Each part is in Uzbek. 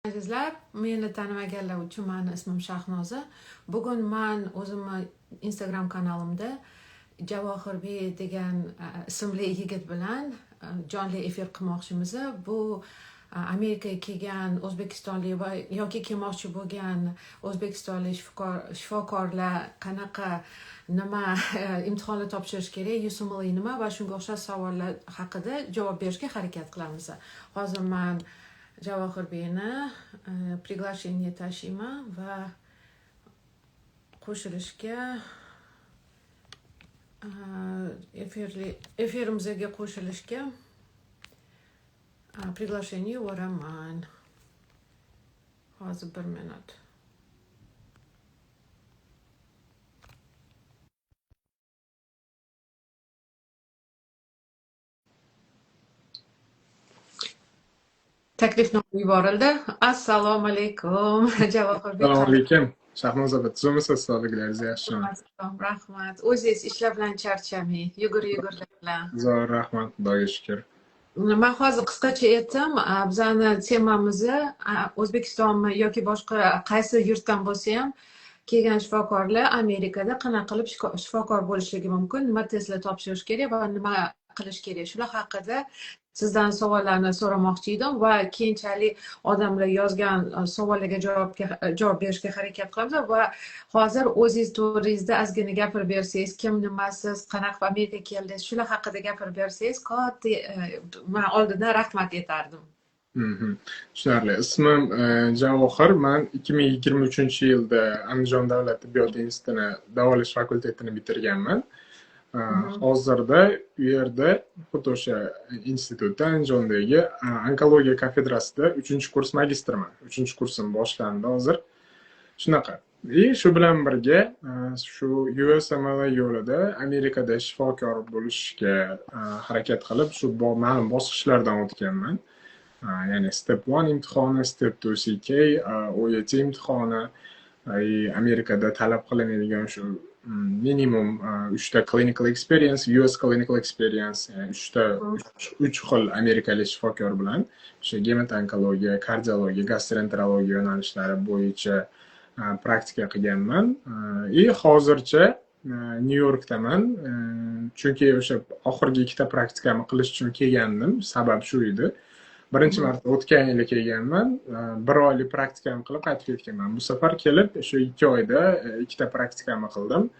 Azizlar, meni tanimaganlar uchun mani ismim Shahnoza. Bugun man o'zimni Instagram kanalimda Javohirbek degan ismli yigit bilan jonli efir qilmoqchimiz. Bu Amerikaga kelgan o'zbekistonlik va yoki kelmoqchi bo'lgan o'zbekistonlik shifokorlar qanaqa nima imtihonlar topshirish kerak, USMLE nima va shunga o'xshash savollar haqida javob berishga harakat qilamiz. Hozir man Javohirbekni приглашение tashlayman va qo'shilishga efirimizga qo'shilishga приглашение yuboraman. Hozir bir minut. Taklifnoma yuborildi. Assalomu alaykum, Javohirbek. Assalomu alaykum. Shahnoza opa, tuzukmisiz? Sog'liklaringiz yaxshimi? Rahmat. O'zingiz ishlar bilan charchamang, yugur-yugurlar bilan. Zo'r, rahmat, Xudoga shukur. Man hozir qisqacha aytdim, bizani temamizni O'zbekistonmi yoki boshqa qaysi yurtdan bo'lsa ham kelgan shifokorlar Amerikada qanaqa qilib shifokor bo'lishligi mumkin, nima testlar topshirish kerak va nima qilish kerak, shular haqida sizdan savollarni so'ramoqchi edim va keyinchalik odamlar yozgan savollarga javob berishga harakat qilamiz va hozir o'zingiz to'g'ringizda ozgina gapirib bersangiz, kim nimasiz, qanaqa qilib Amerikaga keldingiz, shular haqida gapirib bersangiz, katta man oldindan rahmat aytardim. Tushunarli. Ismim Javohir. Man 2023-yilda Andijon davlat tibbiyot institutini davolash fakultetini bitirganman. Hozirda u yerda xuddi o'sha institutda Andijondagi onkologiya kafedrasida 3-kurs magistrman. 3-kursim boshlandi hozir. Shunaqa. И shu bilan birga shu USMLE yo'lida Amerikada shifokor bo'lishga harakat qilib, shu ma'lum bosqichlardan o'tganman. Ya'ni Step 1 imtihoni, Step 2 CK, OET imtihoni, Amerikada talab qilinadigan shu minimum 3ta clinical experience, US clinical experience, ya'ni 3 xil amerikalik shifokor bilan o'sha gematonkologiya, kardiologiya, gastroenterologiya yo'nalishlari bo'yicha praktika qilganman. И hozircha Nyu Yorkdaman, chunki o'sha oxirgi 2ta praktikamni qilish uchun kelgandim, sabab shu edi. Birinchi marta o'tgan yili kelganman, 1 oylik praktikamni qilib qaytib ketganman. Bu safar kelib shu 2 oyda 2ta praktikamni qildim.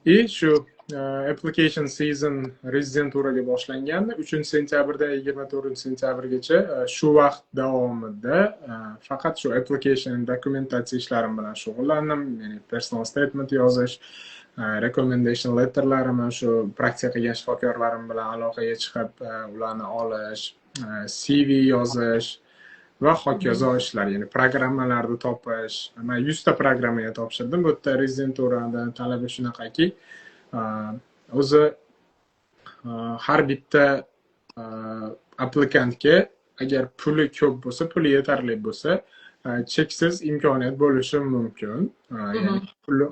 И shu application season rezidenturaga boshlangandi. 3-sentyabrdan 24-sentyabrgacha shu vaqt davomida faqat shu application dokumentatsiya ishlarim bilan shug'ullandim. Ya'ni personal statement yozish, recommendation letterlarimni shu praktika qilgan shifokorlarim bilan aloqaga chiqib, ularni olish, CV yozish va hokazo ishlar, ya'ni programmalarni topish. Men 100 ta programmaga topshirdim. Bu yerda rezidenturadan talabi shunaqaki, o'zi har bitta applikantga agar puli ko'p bo'lsa, puli yetarli bo'lsa, cheksiz imkoniyat bo'lishi mumkin. Ya'ni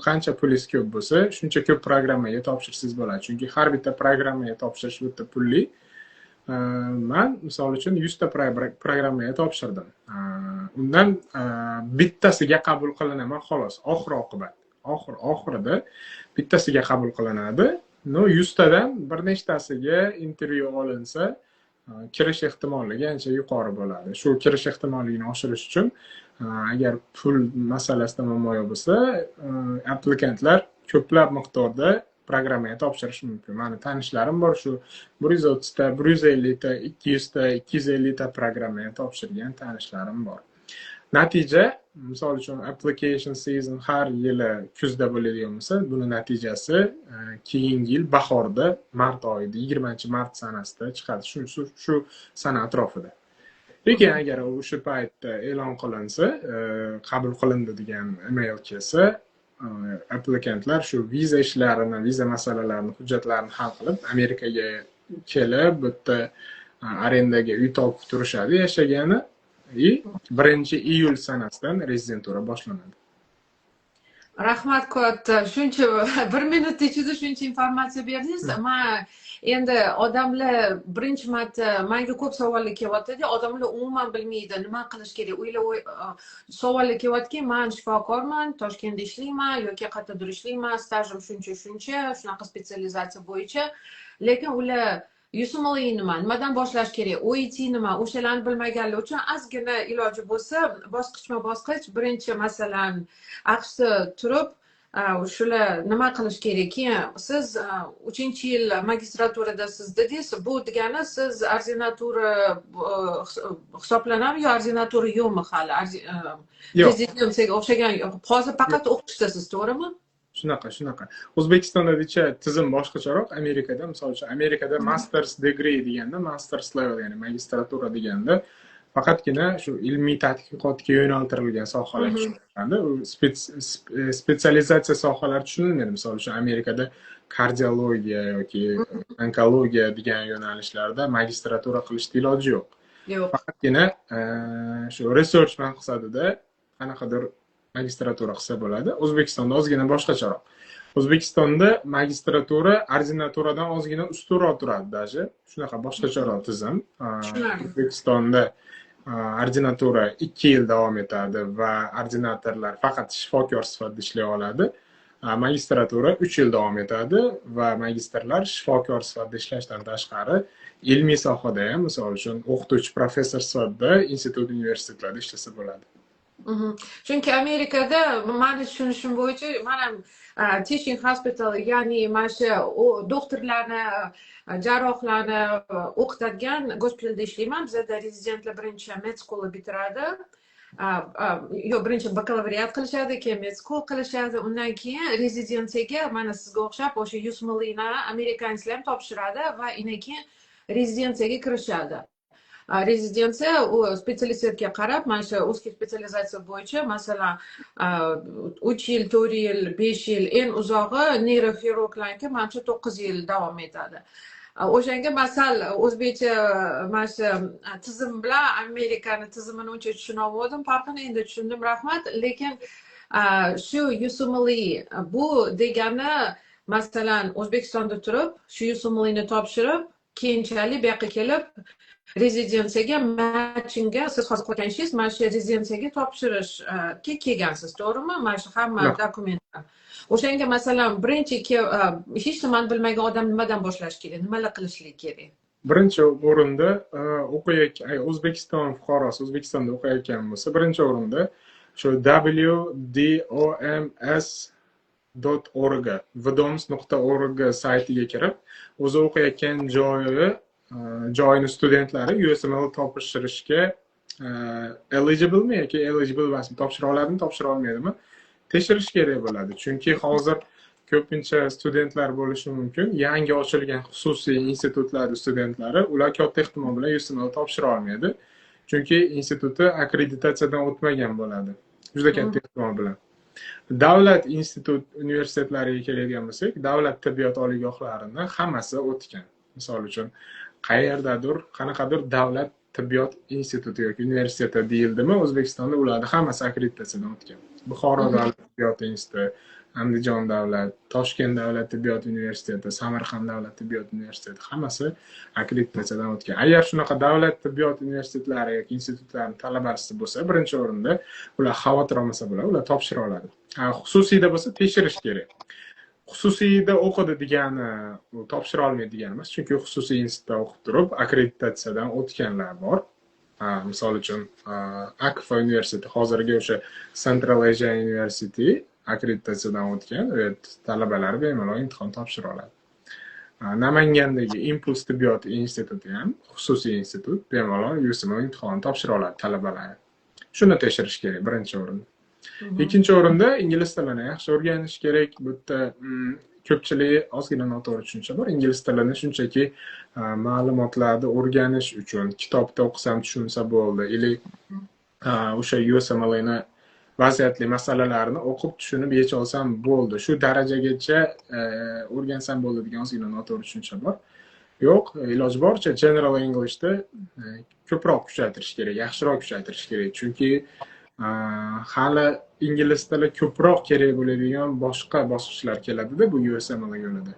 qancha pulingiz ko'p bo'lsa, shuncha ko'p programmaga topshirsangiz bo'ladi. Chunki har bitta programmaga topshirish bu yerda pulli. Man misol uchun 100 ta programmaga topshirdim. Undan bittasiga qabul qilinaman xolos. Oxir oqibat. Oxirida bittasiga qabul qilinadi. No 100 tadan bir nechtasiga intervyu olinsa, kirish ehtimolligi ancha yuqori bo'ladi. Shu kirish ehtimolligini oshirish uchun agar pul masalasida muammo yo'q bo'lsa, applikantlar ko'plab miqdorda programmaga topshirish mumkin. Mani tanishlarim bor, shu 130 ta, 150 ta, 200 ta, 250 ta programmaga topshirgan tanishlarim bor. Natija, misol uchun application season har yili kuzda bo'ladigan bo'lsa, buni natijasi keyingi yil bahorda, mart oyida, 20-mart sanasida chiqadi. Shu sana atrofida. Lekin agar o'sha paytda e'lon qilinsa, qabul qilindi degan email kelsa, applikantlar shu viza ishlarini, viza masalalarini, hujjatlarini hal qilib, Amerikaga kelib, bu yerda arendaga uy topib turishadi yashagani. И 1-iyul sanasidan rezidentura boshlanadi. Rahmat katta. Shuncha bir minut ichida shuncha informatsiya berdingiz. Man endi odamlar birinchi marta, manga ko'p savollar kelyaptida, odamlar umuman bilmaydi nima qilish kerak. Ular savollar kelyaptiki, man shifokorman, Toshkentda ishlayman yoki qayerdadir ishlayman, stajim shuncha shuncha, shunaqa spetsializatsiya bo'yicha, lekin ular USMLE nima, nimadan boshlash kerak, OET nima, o'shalarni bilmaganlar uchun ozgina iloji bo'lsa bosqichma bosqich birinchi, masalan, AQShda turib shular nima qilish kerak. Keyin siz uchinchi yil magistraturadasiz dedingiz, bu degani siz ordinatura hisoblanadimi yo ordinatura yo'qmi hali? Yo'q. Rezidensiyaga o'xshagan, hozir faqat o'qishdasiz, to'g'rimi? Shunaqa. O'zbekistondagicha tizim boshqacharoq. Amerikada, misol uchun, Amerikada masters degree deganda, masters level, ya'ni magistratura deganda faqatgina shu ilmiy tadqiqotga yo'naltirilgan sohalar tushuniladi. U spetsializatsiya sohalari tushunilmaydi. Misol uchun, Amerikada kardiologiya yoki onkologiya degan yo'nalishlarda magistratura qilishni iloji yo'q. Yo'q. Faqatgina shu research maqsadida qanaqadir magistratura qilsa bo'ladi. O'zbekistonda ozgina boshqacharoq. O'zbekistonda magistratura ordinaturadan ozgina ustunroq turadi даже. Shunaqa boshqacharoq tizim. Tushunarli. O'zbekistonda ordinatura 2 yil davom etadi va ordinatorlar faqat shifokor sifatida ishlay oladi. Magistratura 3 yil davom etadi va magistrlar shifokor sifatida ishlashdan tashqari ilmiy sohada ham, misol uchun, o'qituvchi, professor sifatida institut, universitetlarda ishlasa bo'ladi. Chunki Amerikada mani tushunishim bo'yicha, man ham teaching hospital, ya'ni mana shu doktorlarni, jarrohlarni o'qitadigan gospitalda ishlayman. Bizada rezidentlar birinchi med school bitiradi, yo'q, birinchi bakalavriat qilishadi, keyin med school qilishadi, undan keyin rezidensiyaga mana sizga o'xshab o'sha USMLEni американец lar ham topshiradi va undan keyin rezidensiyaga kirishadi. Rezidensiya u spetsialitetga qarab, mana shu узкий spetsializatsiya bo'yicha, masalan, 3 yil, 4 yil, 5 yil, eng uzog'i neyroxirurglarniki manimcha 9 yil davom etadi. O'shanga masal o'zbekcha mana shu tizim bilan Amerikani tizimini uncha tushunolmadim farqini, endi tushundim, rahmat. Lekin shu USMLE bu degani, masalan, O'zbekistonda turib shu USMLEni topshirib, keyinchalik bu yoqqa kelib rezidensiyaga matchingga, siz hozir qilgan ishingiz mana shu rezidensiyaga topshirishga kelgansiz, to'g'rimi? Mana shu hamma dokumentlar o'shanga, masalan, birinchi hech nimani bilmagan odam nimadan boshlash kerak, nimalar qilishlik kerak? Birinchi o'rinda o'qiyotgan, O'zbekiston fuqarosi O'zbekistonda o'qiyotgan bo'lsa, birinchi o'rinda shu wdoms.org, wdoms.org saytiga kirib, o'zi o'qiyotgan joyini studentlari USMLE topshirishga eligiblemi yoki eligible emasmi, topshira oladimi, topshira olmaydimi, tekshirish kerak bo'ladi. Chunki hozir ko'pincha studentlar bo'lishi mumkin, yangi ochilgan xususiy institutlarni studentlari, ular katta ehtimol bilan USMLE topshira olmaydi, chunki instituti akkreditatsiyadan o'tmagan bo'ladi juda katta ehtimol bilan. Davlat institut, universitetlariga keladigan bo'lsak, davlat tibbiyot oliygohlarini hammasi o'tgan. Misol uchun, qayerdadir qanaqadir davlat tibbiyot instituti yoki universiteti deyildimi O'zbekistonda, ularni hammasi akkreditatsiyadan o'tgan: Buxoro davlat tibbiyot instituti, Andijon davlat, Toshkent davlat tibbiyot universiteti, Samarqand davlat tibbiyot universiteti, hammasi akkreditatsiyadan o'tgan. Agar shunaqa davlat tibbiyot universitetlari yoki institutlarini talabasi bo'lsa, birinchi o'rinda ular xavotir olmasa bo'ladi, ular topshira oladi. Xususiyda bo'lsa, tekshirish kerak. Xususiyda o'qidi degani u topshira olmaydi degani emas, chunki xususiy institutda o'qib turib akkreditatsiyadan o'tganlar bor. Misol uchun, AKFA universiteti, hozirgi o'sha Central Asia University akkreditatsiyadan o'tgan, u yer talabalari bemalol imtihon topshira oladi. Namangandagi Impuls tibbiyot instituti ham xususiy institut, bemalol USMLE imtihonini topshira oladi talabalari. Shuni tekshirish kerak birinchi o'rinda. Ikkinchi o'rinda ingliz tilini yaxshi o'rganish kerak. Bu yerda ko'pchilik ozgina noto'g'ri tushuncha bor. Ingliz tilini shunchaki ma'lumotlarni o'rganish uchun kitobda o'qisam, tushunsa bo'ldi или o'sha USMLEni vaziyatli masalalarini o'qib, tushunib yecha olsam bo'ldi, shu darajagacha o'rgansam bo'ldi degan ozgina noto'g'ri tushuncha bor. Yo'q, iloji boricha general Englishni ko'proq kuchaytirish kerak, yaxshiroq kuchaytirish kerak, chunki Hali ingliz tili ko'proq kerak bo'ladigan boshqa bosqichlar keladida bu USMLE yo'lida.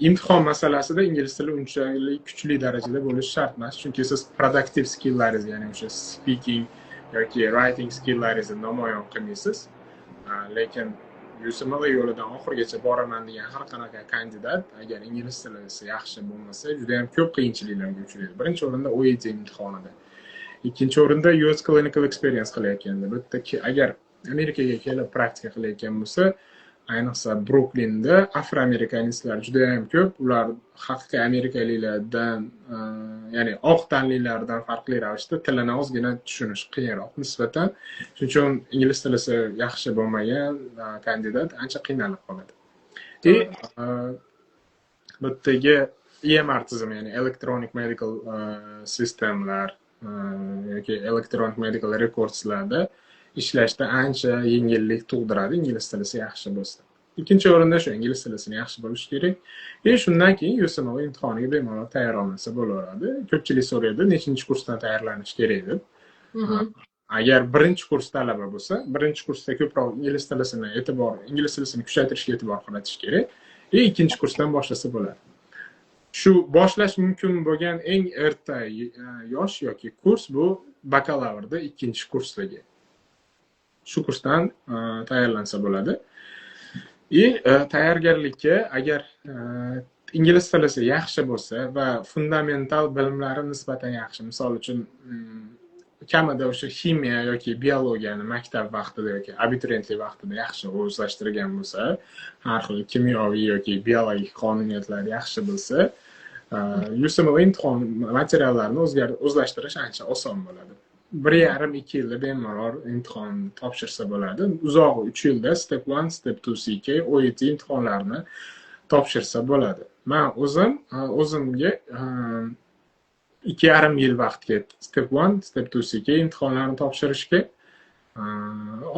Imtihon masalasida ingliz tili unchalik kuchli darajada bo'lishi shart emas, chunki siz productive skilllaringiz, ya'ni o'sha speaking yoki writing skilllaringizni namoyon qilmaysiz. Lekin USMLE yo'lidan oxirigacha boraman degan har qanaqa kandidat agar ingliz tili yaxshi bo'lmasa, juda ham ko'p qiyinchiliklarga uchraydi. Birinchi o'rinda OET imtihonida, ikkinchi o'rinda US clinical experience qilayotganda. Bu yerda agar Amerikaga kelib praktika qilayotgan bo'lsa, ayniqsa Bruklinda афроамериканец lar juda yam ko'p. Ular haqiqiy amerikaliklardan, ya'ni oq tanlilardan farqli ravishda tilini ozgina tushunish qiyinroq nisbatan. Shuning uchun ingliz tilisi yaxshi bo'lmagan kandidat ancha qiynalib qoladi. И bu yerdagi EMR tizimi, ya'ni electronic medical systemlar yoki electronic medical recordslarda ishlashda ancha yengillik tug'diradi ingliz tilisi yaxshi bo'lsa. Ikkinchi o'rinda shu ingliz tilisini yaxshi bilish kerak. И shundan keyin USMLE imtihoniga bemalol tayyorlansa bo'laveradi. Ko'pchilik so'raydi, nechinchi kursdan tayyorlanish kerak deb. Agar birinchi kurs talaba bo'lsa, birinchi kursda ko'proq ingliz tilisini kuchaytirishga e'tibor qaratish kerak. И ikkinchi kursdan boshlasa bo'ladi. Shu boshlash mumkin bo'lgan eng erta yosh yoki kurs bu bakalavrda ikkinchi kursdagi. Shu kursdan tayyorlansa bo'ladi. И tayyorgarlikka agar ingliz tilisi yaxshi bo'lsa va fundamental bilimlari nisbatan yaxshi, misol uchun, kamida o'sha ximiya yoki biologiyani maktab vaqtida yoki abituriyentlik vaqtida yaxshi o'zlashtirgan bo'lsa, har xil kimyoviy yoki biologik qonuniyatlarni yaxshi bilsa, USMLE imtihon materiallarini o'zlashtirish ancha oson bo'ladi. 1,5-2 yilda bemalol imtihon topshirsa bo'ladi. Uzog'i 3 yilda Step 1, Step 2 CK, OET imtihonlarini topshirsa bo'ladi. Man o'zimga 2,5 yil vaqt ketdi Step 1, Step 2 CK imtihonlarini topshirishga.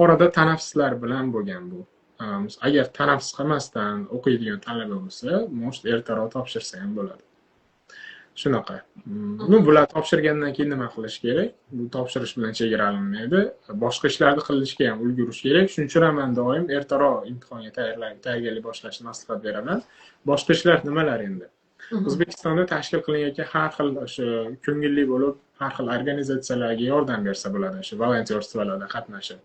Orada tanaffuslar bilan bo'lgan bu. Agar tanaffus qilmasdan o'qiydigan talaba bo'lsa, может, ertaroq topshirsa ham bo'ladi. Shunaqa. Ну, bular topshirgandan keyin nima qilish kerak? Bu topshirish bilan chegaralanmaydi. Boshqa ishlarni qilishga ham ulgurish kerak. Shuning uchun ham man doim ertaroq imtihonga tayyorgarlik boshlashni maslahat beraman. Boshqa ishlar nimalar endi? O'zbekistonda tashkil qilinayotgan har xil o'sha ko'ngilli bo'lib, har xil organizatsiyalarga yordam bersa bo'ladi, o'sha волонтёрство larda qatnashib.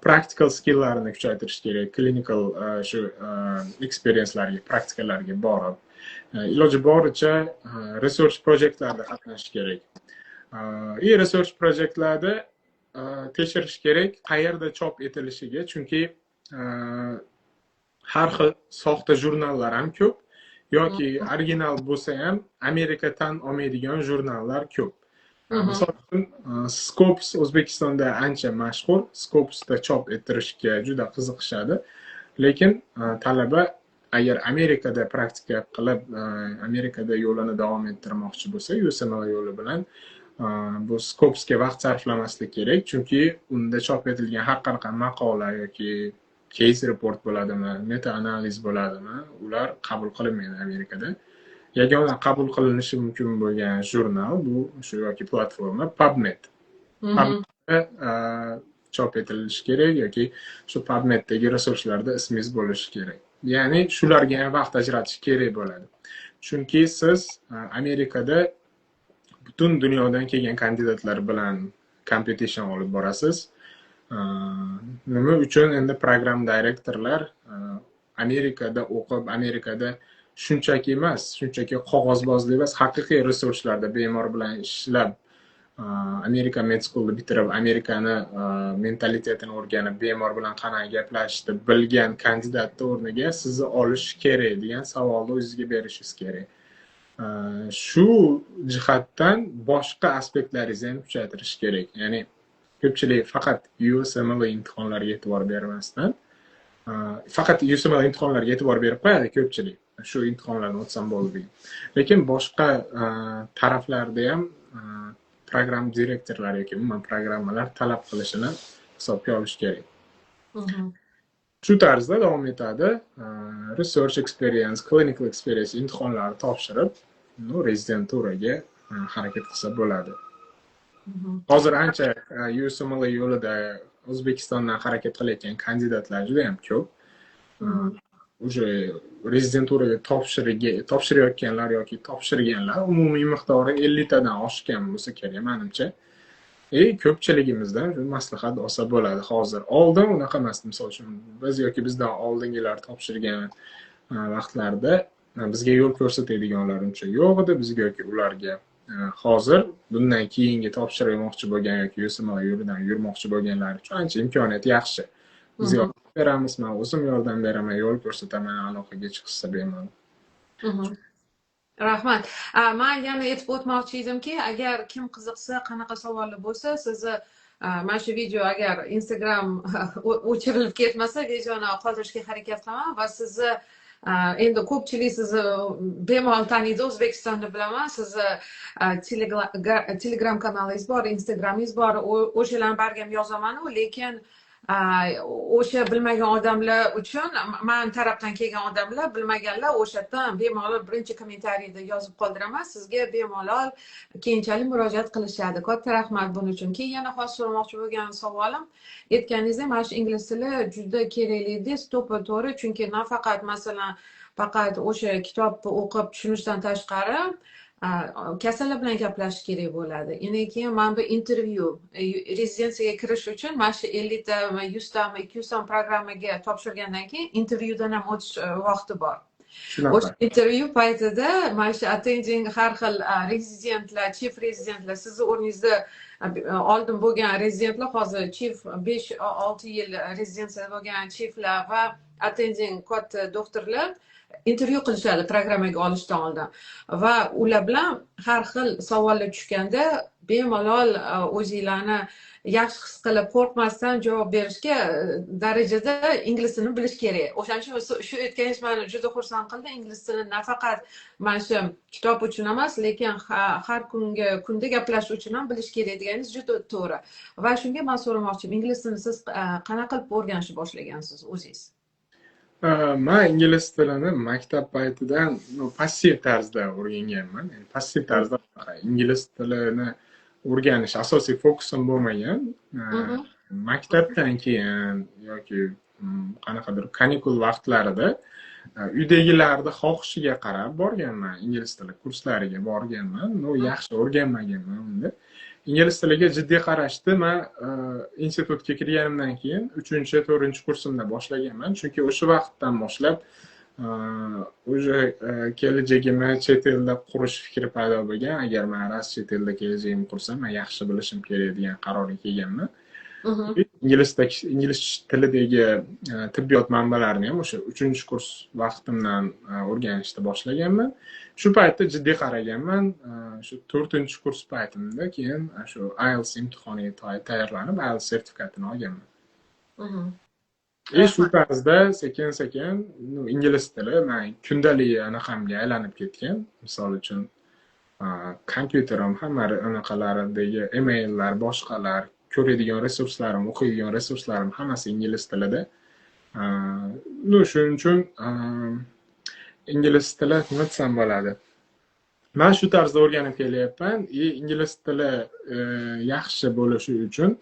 Practical skilllarini kuchaytirish kerak, clinical shu experiencelarga, praktikalarga borib, iloji boricha research projectlarda qatnashish kerak. И research projectlarda tekshirish kerak qayerda chop etilishiga, chunki har xil soxta jurnallar ham ko'p yoki original bo'lsa ham Amerika tan olmaydigan jurnallar ko'p. Misol uchun, Scopus O'zbekistonda ancha mashhur, Scopusda chop ettirishga juda qiziqishadi. Lekin talaba agar Amerikada praktika qilib, Amerikada yo'lini davom ettirmoqchi bo'lsa, USMLE yo'li bilan bu Scopusga vaqt sarflamaslik kerak, chunki unda chop etilgan har qanaqa maqola yoki case report bo'ladimi, meta analiz bo'ladimi, ular qabul qilinmaydi Amerikada. Yagona qabul qilinishi mumkin bo'lgan jurnal bu shu yoki platforma PubMed. PubMedda chop etilishi kerak yoki shu PubMeddagi resurslarda ismingiz bo'lishi kerak. Ya'ni shularga ham vaqt ajratish kerak bo'ladi. Chunki siz Amerikada butun dunyodan kelgan kandidatlar bilan competition olib borasiz. Nima uchun endi program direktorlar Amerikada o'qib, Amerikada shunchaki emas, shunchaki qog'ozbozlik emas, haqiqiy resurslarda bemor bilan ishlab, Amerika med schoolni bitirib, Amerikani mentalitetini o'rganib, bemor bilan qanaqa gaplashishni bilgan kandidatni o'rniga sizni olish kerak degan savolni o'zingizga berishingiz kerak. Shu jihatdan boshqa aspektlaringizni ham kuchaytirish kerak. Ya'ni ko'pchilik faqat USMLE imtihonlariga e'tibor bermasdan, faqat USMLE imtihonlariga e'tibor berib qo'yadi ko'pchilik. Shu imtihonlarni o'tsam bo'ldi degan. Lekin boshqa taraflarda ham program direktorlari yoki umuman programmalar talab qilishini hisobga olish kerak. Shu tarzda davom etadi. Research experience, clinical experience imtihonlarni topshirib, ну, rezidenturaga harakat qilsa bo'ladi. Hozir ancha USMLE yo'lida O'zbekistondan harakat qilayotgan kandidatlar juda yam ko'p. Уже rezidenturaga topshirayotganlar yoki topshirganlar umumiy miqdori 50 tadan oshgan bo'lsa kerak, manimcha. И ko'pchiligimizdan shu maslahat olsa bo'ladi. Hozir, oldin unaqa emas. Misol uchun, biz yoki bizdan oldingilar topshirgan vaqtlarda bizga yo'l ko'rsatadiganlar uncha yo'q edi, bizga yoki ularga. Hozir bundan keyingi topshirmoqchi bo'lgan yoki USMLE yo'lidan yurmoqchi bo'lganlar uchun ancha imkoniyat yaxshi. Biz yordam beramiz, man o'zim yordam beraman, yo'l ko'rsataman, aloqaga chiqishsa bemalol. Rahmat. Man yana aytib o'tmoqchi edimki, agar kim qiziqsa, qanaqa savollar bo'lsa, sizni mana shu video, agar Instagram o'chirilib ketmasa, videoni qoldirishga harakat qilaman va sizni endi ko'pchilik sizni bemalol taniydi O'zbekistonda, bilaman. Sizni Telegram kanalingiz bor, Instagramingiz bor, o'shalarni bariga ham yozamanu, lekin o'sha bilmagan odamlar uchun, man tarafdan kelgan odamlar, bilmaganlar, o'sha yerdan bemalol birinchi kommentariyda yozib qoldiraman sizga, bemalol keyinchalik murojaat qilishadi. Katta rahmat buning uchun. Keyin yana hozir so'ramoqchi bo'lgan savolim, aytganingizdek, mana shu ingliz tili juda kerakli dedingiz, to'ppa to'g'ri, chunki nafaqat, masalan, faqat o'sha kitobni o'qib tushunishdan tashqari, kasallar bilan gaplashish kerak bo'ladi. Endi keyin mana bu intervyu, rezidensiyaga kirish uchun mana shu 50 tami, 100 tami, 200 tami programmaga topshirgandan keyin intervyudan ham o'tish vaqti bor. Shunaqa. O'sha intervyu paytida mana shu attending, har xil rezidentlar, chief rezidentlar, sizni o'rningizda oldin bo'lgan rezidentlar, hozir chief, 5-6 yil rezidensiyada bo'lgan chieflar va attending katta doktorlar intervyu qilishadi programmaga olishdan oldin va ular bilan har xil savollar tushganda bemalol o'zinglarni yaxshi his qilib, qo'rqmasdan javob berishga darajada ingliz tilini bilish kerak. O'shaning uchun shu aytganingiz mani juda xursand qildi. Ingliz tilini nafaqat mana shu kitob uchun emas, lekin har kungi kunda gaplashish uchun ham bilish kerak deganingiz juda to'g'ri. Va shunga man so'ramoqchiman, ingliz tilini siz qanaqa qilib o'rganishni boshlagansiz o'zingiz? Man ingliz tilini maktab paytidan passiv tarzda o'rganganman. Yani passiv tarzda ingliz tilini o'rganish asosiy fokusim bo'lmagan. Maktabdan keyin yoki qanaqadir kanikul vaqtlarida uydagilarni xohishiga qarab borganman, ingliz tili kurslariga borganman. Ну, yaxshi o'rganmaganman unda. Ingliz tiliga jiddiy qarashni man institutga kirganimdan keyin uchinchi, to'rtinchi kursimda boshlaganman, chunki o'sha vaqtdan boshlab уже kelajagimni chet elda qurish fikri paydo bo'lgan. Agar man rost chet elda kelajagimni qursam, man yaxshi bilishim kerak degan qarorga kelganman. Ingliz tilidagi tibbiyot manbalarini ham o'sha uchinchi kurs vaqtimdan o'rganishni boshlaganman. Shu paytda jiddiy qaraganman. Shu to'rtinchi kurs paytimda keyin shu IELTS imtihoniga tayyorlanib, IELTS sertifikatini olganman. И shu tarzda sekin sekin ingliz tili man kundalik anaqamga aylanib ketgan. Misol uchun, kompyuterim, hamma anaqalaridagi emaillar, boshqalar, ko'radigan resurslarim, o'qiydigan resurslarim hammasi ingliz tilida. Ну, shuning uchun ingliz tili, nima desam bo'ladi, man shu tarzda o'rganib kelyapman. И ingliz tili yaxshi bo'lishi uchun,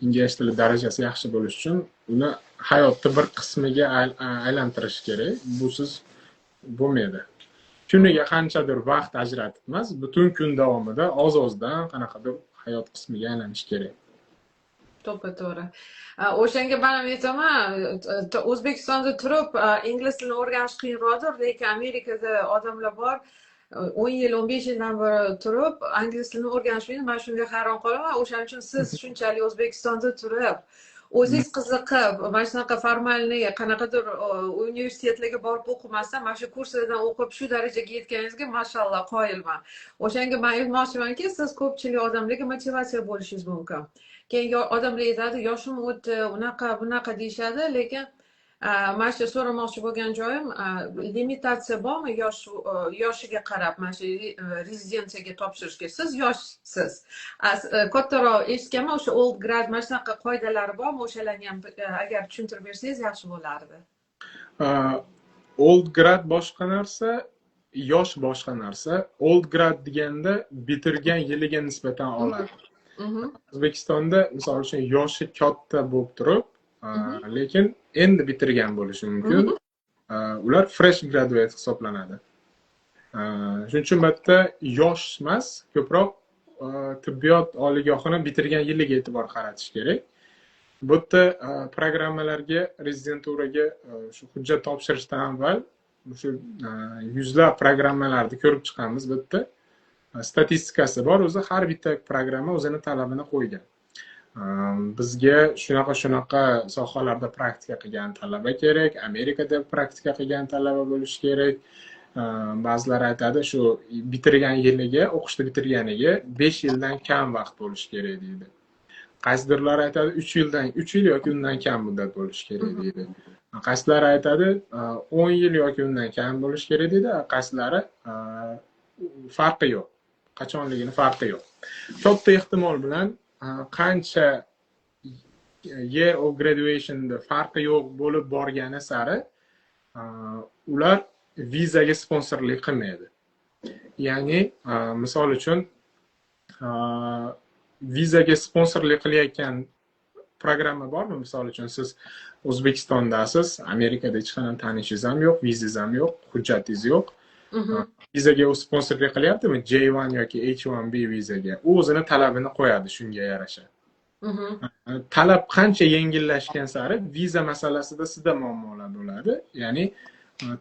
ingliz tili darajasi yaxshi bo'lishi uchun uni hayotni bir qismiga aylantirish kerak. Busiz bo'lmaydi. Kuniga qanchadir vaqt ajratib emas, butun kun davomida oz ozdan qanaqadir hayot qismiga aylanishi kerak. To'ppa to'g'ri. O'shanga man ham aytaman, O'zbekistonda turib ingliz tilini o'rganish qiyinroqdir, lekin Amerikada odamlar bor, 10 yil, 15 yildan beri turib ingliz tilini o'rganishmaydi. Man shunga hayron qolaman. O'shaning uchun siz shunchalik O'zbekistonda turib, o'zingiz qiziqib, mana shunaqa формальный qanaqadir universitetlarga borib o'qimasdan, mana shu kurslardan o'qib shu darajaga yetganingizga, mashalloh, qoyilman. O'shanga man aytmoqchimanki, siz ko'pchilik odamlarga motivatsiya bo'lishingiz mumkin. Keyin odamlar aytadi, yoshim o'tdi, unaqa bunaqa deyishadi, lekin mana shu so'ramoqchi bo'lgan joyim, limitatsiya bormi yosh, yoshiga qarab mana shu rezidensiyaga topshirishga? Siz yoshsiz, kattaroq eshitganman, o'sha old grad, mana shunaqa qoidalari bormi? O'shalarni ham agar tushuntirib bersangiz, yaxshi bo'lardi. Old grad boshqa narsa, yosh boshqa narsa. Old grad deganda bitirgan yiliga nisbatan oladi. O'zbekistonda, misol uchun, yoshi katta bo'lib turib, lekin endi bitirgan bo'lishi mumkin, ular fresh graduate hisoblanadi. Shuning uchun bu yerda yosh emas, ko'proq tibbiyot oliygohini bitirgan yiliga e'tibor qaratish kerak. Bu yerda programmalarga, rezidenturaga shu hujjat topshirishdan avval shu yuzlab programmalarni ko'rib chiqamiz. Bu yerda statistikasi bor o'zi, har bitta programma o'zini talabini qo'ygan: bizga shunaqa shunaqa sohalarda praktika qilgan talaba kerak, Amerikada praktika qilgan talaba bo'lishi kerak. Ba'zilar aytadi, shu bitirgan yiliga, o'qishni bitirganiga 5 yildan kam vaqt bo'lishi kerak deydi. Qaysidirlar aytadi, 3 yildan, 3 yil yoki undan kam muddat bo'lishi kerak deydi. Qaysilari aytadi, 10 yil yoki undan kam bo'lishi kerak deydi. Qaysilari farqi yo'q, qachonligini farqi yo'q. Katta ehtimol bilan qancha year of graduationda farqi yo'q bo'lib borgani sari, ular vizaga sponsorlik qilmaydi. Ya'ni, misol uchun, vizaga sponsorlik qilayotgan programma bormi? Misol uchun, siz O'zbekistondasiz, Amerikada hech qanday tanishingiz ham yo'q, vizangiz ham yo'q, hujjatingiz yo'q. Vizaga u sponsorlik qilyaptimi, J1 yoki H1B vizaga? U o'zini talabini qo'yadi shunga yarasha. Talab qancha yengillashgan sari viza masalasida sizda muammolar bo'ladi. Ya'ni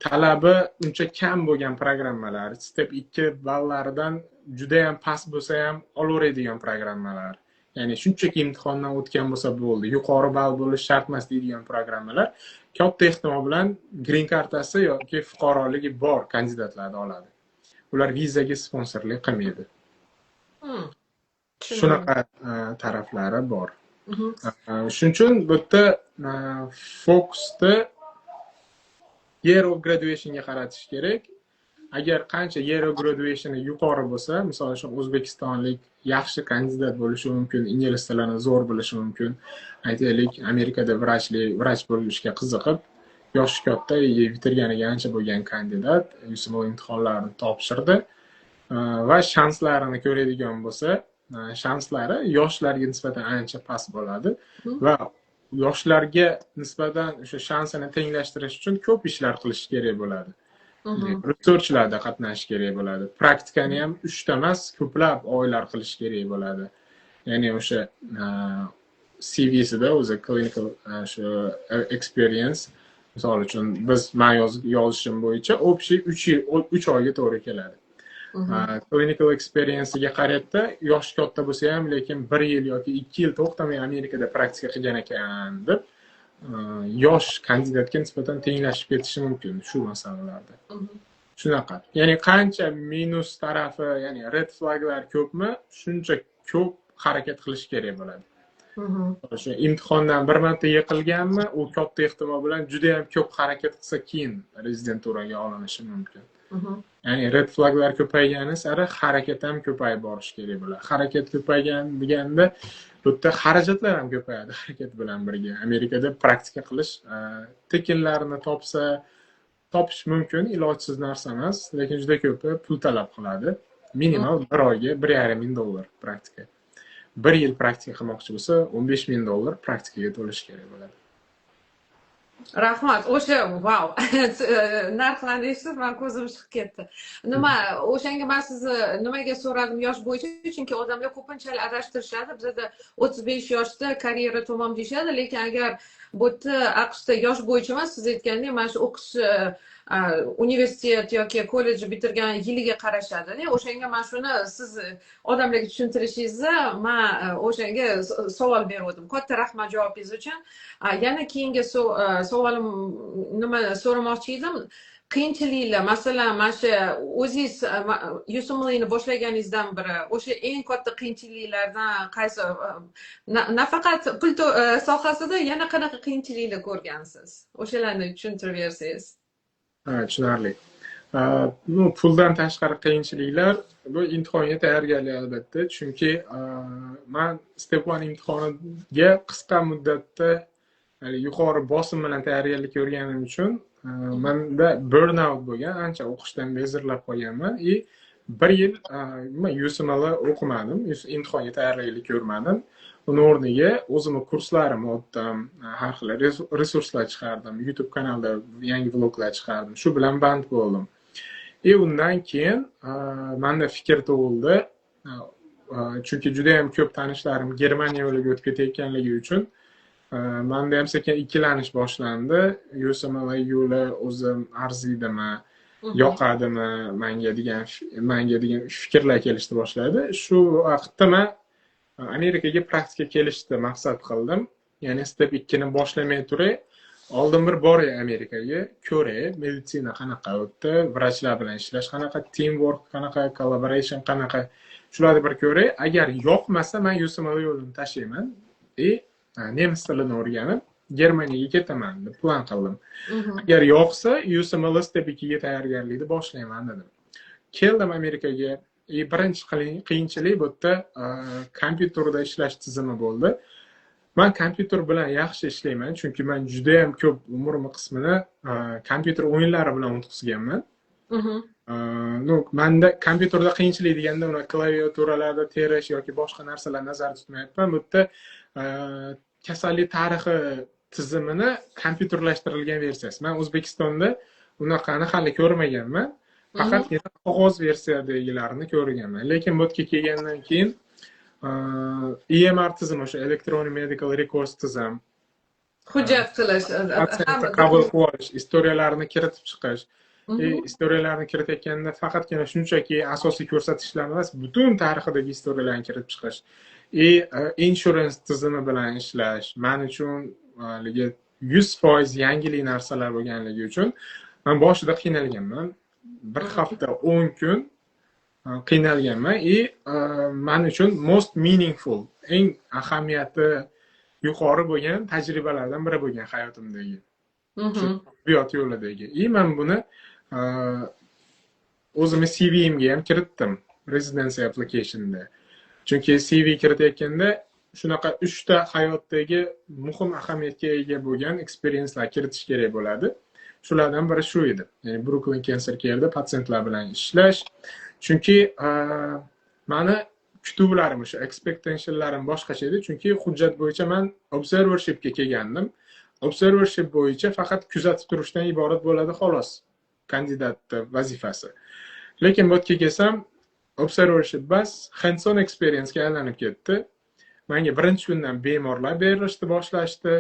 talabi uncha kam bo'lgan programmalar, Step 2 ballaridan judayam past bo'lsa ham olaveradigan programmalar, ya'ni shunchaki imtihondan o'tgan bo'lsa bo'ldi, yuqori ball bo'lishi shart emas deydigan programmalar katta ehtimol bilan green kartasi yoki fuqaroligi bor kandidatlarni oladi. Ular vizaga sponsorlik qilmaydi. Shunaqa taraflari bor. Shuning uchun bu yerda fokusni year of graduationga qaratish kerak. Agar qancha year of graduationi yuqori bo'lsa, misol uchun, o'zbekistonlik yaxshi kandidat bo'lishi mumkin, ingliz tilini zo'r bilishi mumkin, aytaylik, Amerikada vrach bo'lishga qiziqib, yoshi katta, bitirganiga ancha bo'lgan kandidat USMLE imtihonlarini topshirdi va shanslarini ko'radigan bo'lsa, shanslari yoshlarga nisbatan ancha past bo'ladi va yoshlarga nisbatan o'sha shansini tenglashtirish uchun ko'p ishlar qilish kerak bo'ladi. Researchlarda qatnashish kerak bo'ladi, praktikani ham uchta emas, ko'plab oylar qilish kerak bo'ladi. Ya'ni o'sha CVsida o'zi clinical shu experience, misol uchun, biz, man yozishim bo'yicha, общий 3 yil 3 oyga to'g'ri keladi. Clinical experiencega qaraydida, yoshi katta bo'lsa ham, lekin bir yil yoki 2 yil to'xtamay Amerikada praktika qilgan ekan deb yosh kandidatga nisbatan tenglashib ketishi mumkin shu masalalarda. Shunaqa, ya'ni qancha minus tarafi, ya'ni red flaglar ko'pmi, shuncha ko'p harakat qilish kerak bo'ladi. O'sha imtihondan bir marta yiqilganmi, u katta ehtimol bilan judayam ko'p harakat qilsa, keyin rezidenturaga olinishi mumkin. Ya'ni red flaglar ko'paygani sari harakat ham ko'payib borishi kerak bo'ladi. Harakat ko'paygan deganda bu yerda xarajatlar ham ko'payadi harakat bilan birga. Amerikada praktika qilish, tekinlarini topsa, topish mumkin, ilojsiz narsa emas, lekin juda ko'pi pul talab qiladi. Minimal bir oyga 1,5 ming dollar praktika. Bir yil praktika qilmoqchi bo'lsa, 15 ming dollar praktikaga to'lash kerak bo'ladi. Rahmat. O'sha, vau, narxlarni eshitib, man ko'zim chiqib ketdi. Nima, o'shanga man sizni nimaga so'radim yosh bo'yicha, chunki odamlar ko'pinchalik adashtirishadi. Bizada 35 yoshda karyera tamom deyishadi, lekin agar bu yerda, AQShda yosh bo'yicha emas, siz aytgandek, mana shu o'qish, universitet yoki kollej bitirgan yiliga qarashadi. O'shanga man shuni siz odamlarga tushuntirishingizni, man o'shanga savol bergandim. Katta rahmat javobingiz uchun. Yana keyingi savolim, nima so'ramoqchi edim, qiyinchiliklar, masalan, mana shu o'zingiz USMLEni boshlaganingizdan beri o'sha eng katta qiyinchiliklardan qaysi, nafaqat pul sohasida, yana qanaqa qiyinchiliklar ko'rgansiz, o'shalarni tushuntirib bersangiz. Ha, tushunarli. Ну, puldan tashqari qiyinchiliklar bu imtihonga tayyorgarlik, albatta, chunki man Step 1 imtihoniga qisqa muddatda yuqori bosim bilan tayyorgarlik ko'rganim uchun manda burnout bo'lgan, ancha o'qishdan bezorlab qolganman и Bir yil man USMLE o'qimadim, imtihonga tayyorgarlik ko'rmadim. Uni o'rniga o'zimni kurslarimni o'tdim, har xil resurslar chiqardim, YouTube kanalda yangi vloglar chiqardim. Shu bilan band bo'ldim. И undan keyin manda fikr tug'ildi, chunki juda yam ko'p tanishlarim Germaniya yo'liga o'tib ketayotganligi uchun manda ham sekin ikkilanish boshlandi. USMLE yo'li o'zi arziydimi, yoqadimi manga degan fikrlar kelishni boshladi. Shu vaqtda man Amerikaga praktika kelishni maqsad qildim, ya'ni step 2ni boshlamay turay, oldin bir boray Amerikaga, ko'ray, meditsina qanaqa u yerda, vrachlar bilan ishlash qanaqa, teamwork qanaqa, collaboration qanaqa, shularni bir ko'ray. Agar yoqmasa, man USMLE yo'lini tashlayman и nemis tilini o'rganib, Germaniyaga ketaman deb plan qildim. Agar yoqsa, USMLE step 2ga tayyorgarlikni boshlayman dedim. Keldim Amerikaga и birinchi qiyinchilik bu yerda kompyuterda ishlash tizimi bo'ldi. Man kompyuter bilan yaxshi ishlayman, chunki man judayam ko'p umrimni qismini kompyuter o'yinlari bilan o'tkazganman. Ну, manda kompyuterda qiyinchilik deganda uni klaviaturalarda terish yoki boshqa narsalar nazarda tutmayapman. Bu yerda kasallik tarixi tizimini kompyuterlashtirilgan versiyasi. Man O'zbekistonda unaqani hali ko'rmaganman, faqatgina qog'oz versiyadagilarini ko'rganman. Lekin bu yerga kelgandan keyin EMR tizim, o'sha electronic medical records tizim, hujjat qilish, patsientni qabul qilib olish, история larni kiritib chiqish и история larni kiritayotganda faqatgina shunchaki asosiy ko'rsatkichlar emas, butun tarixidagi история larni kiritib chiqish и insurance tizimi bilan ishlash man uchun haligi 100% yangilik narsalar bo'lganligi uchun man boshida qiynalganman. Bir hafta, 10 kun qiynalganman. И man uchun most meaningful, eng ahamiyati yuqori bo'lgan tajribalardan biri bo'lgan hayotimdagi shu tibbiyot yo'lidagi. И man buni o'zimni CVimga ham kiritdim residency applicationda, chunki CV kiritayotganda shunaqa uchta hayotdagi muhim ahamiyatga ega bo'lgan experiencelar kiritish kerak bo'ladi. Shulardan biri shu edi, ya'ni Brooklyn Cancer Care'da patsientlar bilan ishlash, chunki mani kutuvlarim, o'sha expectationlarim boshqacha edi, chunki hujjat bo'yicha man observershipga kelgandim. Observership bo'yicha faqat kuzatib turishdan iborat bo'ladi, xolos, kandidatni vazifasi. Lekin bu yerga kelsam, observership bas hands on experiencega aylanib ketdi. Manga birinchi kundan bemorlar berilishni boshlashdi,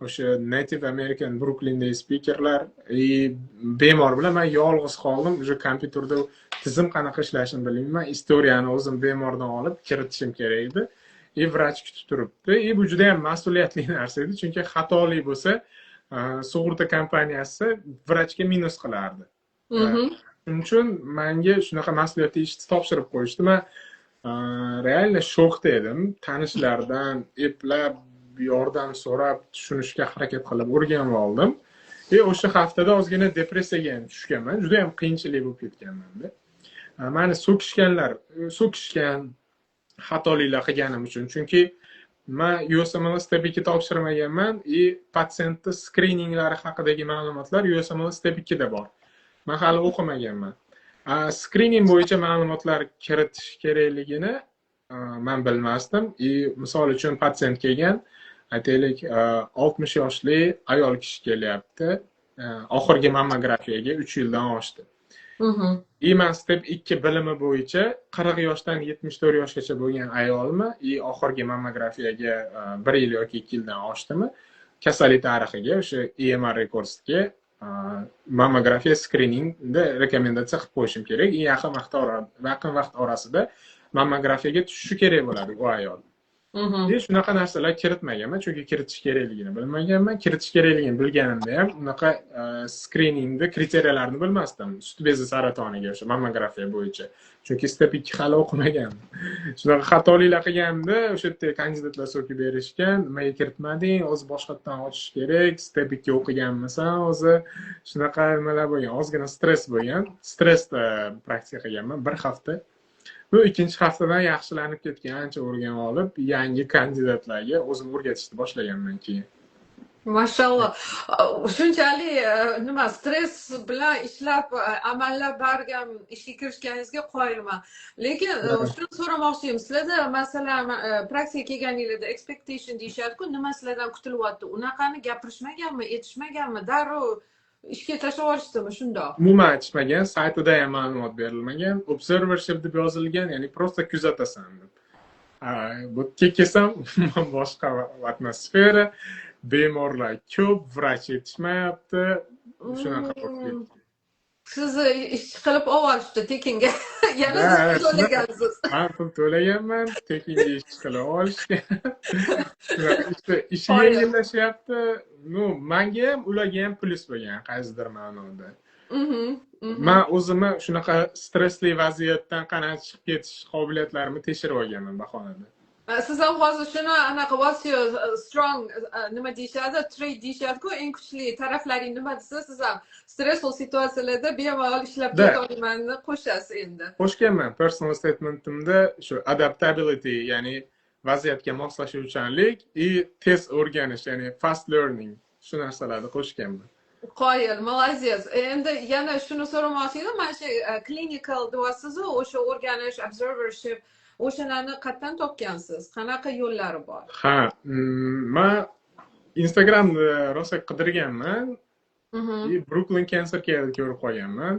o'sha Native American Bruklindagi speakerlar, и bemor bilan man yolg'iz qoldim. Уже kompyuterda tizim qanaqa ishlashini bilmayman, история ni o'zim bemordan olib kiritishim kerak edi и vrach kutib turibdi. И bu juda yam mas'uliyatli narsa edi, chunki xatolik bo'lsa, sug'urta kompaniyasi vrachga minus qilardi. Shuning uchun manga shunaqa mas'uliyatli ishni topshirib qo'yishdi. Man реально shokda edim. Tanishlardan eplab yordam so'rab, tushunishga harakat qilib o'rganib oldim. И o'sha haftada ozgina depressiyaga ham tushganman, juda yam qiyinchilik bo'lib ketganmanda. Mani so'kishganlar, so'kishgan xatoliklar qilganim uchun, chunki man USMLE step 2 topshirmaganman и patsientni skrininglari haqidagi ma'lumotlar USMLE step 2da bor, man hali o'qimaganman. Skrining bo'yicha ma'lumotlar kiritish kerakligini man bilmasdim. И misol uchun, patsient kelgan, aytaylik, 60 yoshli ayol kishi kelyapti, oxirgi mammografiyaga 3 yildan oshdi. И man step 2 bilimi bo'yicha 40 yoshdan 74 yoshgacha bo'lgan ayolmi и oxirgi mammografiyaga bir yil yoki 2 yildan oshdimi, kasallik tarixiga, o'sha EMR recordsga mammografiya skriningda rekomendatsiya qilib qo'yishim kerak и yaqin vaqt orasida mammografiyaga tushishi kerak bo'ladi u ayol. И shunaqa narsalar kiritmaganman, chunki kiritish kerakligini bilmaganman. Kiritish kerakligini bilganimda ham unaqa skriningni kriteriyalarini bilmasdim sut bezi saratoniga o'sha mammografiya bo'yicha, chunki step 2 hali o'qimaganman. Shunaqa xatoliklar qilganimda o'sha yerda kandidatlar so'kib berishgan: "Nimaga kiritmading, o'zi boshqatdan ochish kerak, step 2 o'qiganmisan o'zi?" Shunaqa nimalar bo'lgan, ozgina stress bo'lgan. Stressda praktika qilganman bir hafta. Bu ikkinchi haftadan yaxshilanib ketgan, ancha o'rganib olib, yangi kandidatlarga o'zim o'rgatishni boshlaganman keyin. Mashalloh, shunchalik nima, stress bilan ishlab, amallab baribir ishga kirishganingizga qoyilman. Lekin shuni so'ramoqchi edim: sizlarda, masalan, praktikaga kelganinglarda expectation deyishadiku, nima sizlardan kutilyapti, unaqani gapirishmaganmi, aytishmaganmi, darrov ishga tashlab yuborishdimi shundoq? Umuman aytishmagan, saytida ham ma'lumot berilmagan. Observership deb yozilgan, ya'ni просто kuzatasan deb. Bu yerga kelsam, umuman boshqa atmosfera, bemorlar ko'p, vrach yetishmayapti, shunaqa bo'lib ketdi. Sizni ishchi qilib olishdi tekinga yana. Siz pul to'lagansiz. Man pul to'laganman, tekinga ishchi qilib olishgan. Ishi yengillashyapti. Ну, manga ham, ularga ham plyus bo'lgan qaysidir ma'noda. Man o'zimni shunaqa stressli vaziyatdan qanaqa chiqib ketish qobiliyatlarimni tekshirib olganman bahonada. Siz ham hozir shuni anaqa, what's your strong, nima deyishadi, trait deyishadiku, eng kuchli taraflaring nima desa, siz ham stressful situatsiyalarda bemalol ishlab keta olamanni qo'shasiz endi. Qo'shganman personal statementimda shu adaptability, ya'ni vaziyatga moslashuvchanlik, и tez o'rganish, ya'ni fast learning, shu narsalarni qo'shganman. Qoyil, молодец. Endi yana shuni so'ramoqchi edim: mana shu clinical deyapsizu, o'sha o'rganish, observership, o'shalarni qayerdan topgansiz, qanaqa yo'llari bor? Ha, man Instagramda rosa qidirganman и Brooklyn Cancer Care ko'rib qolganman.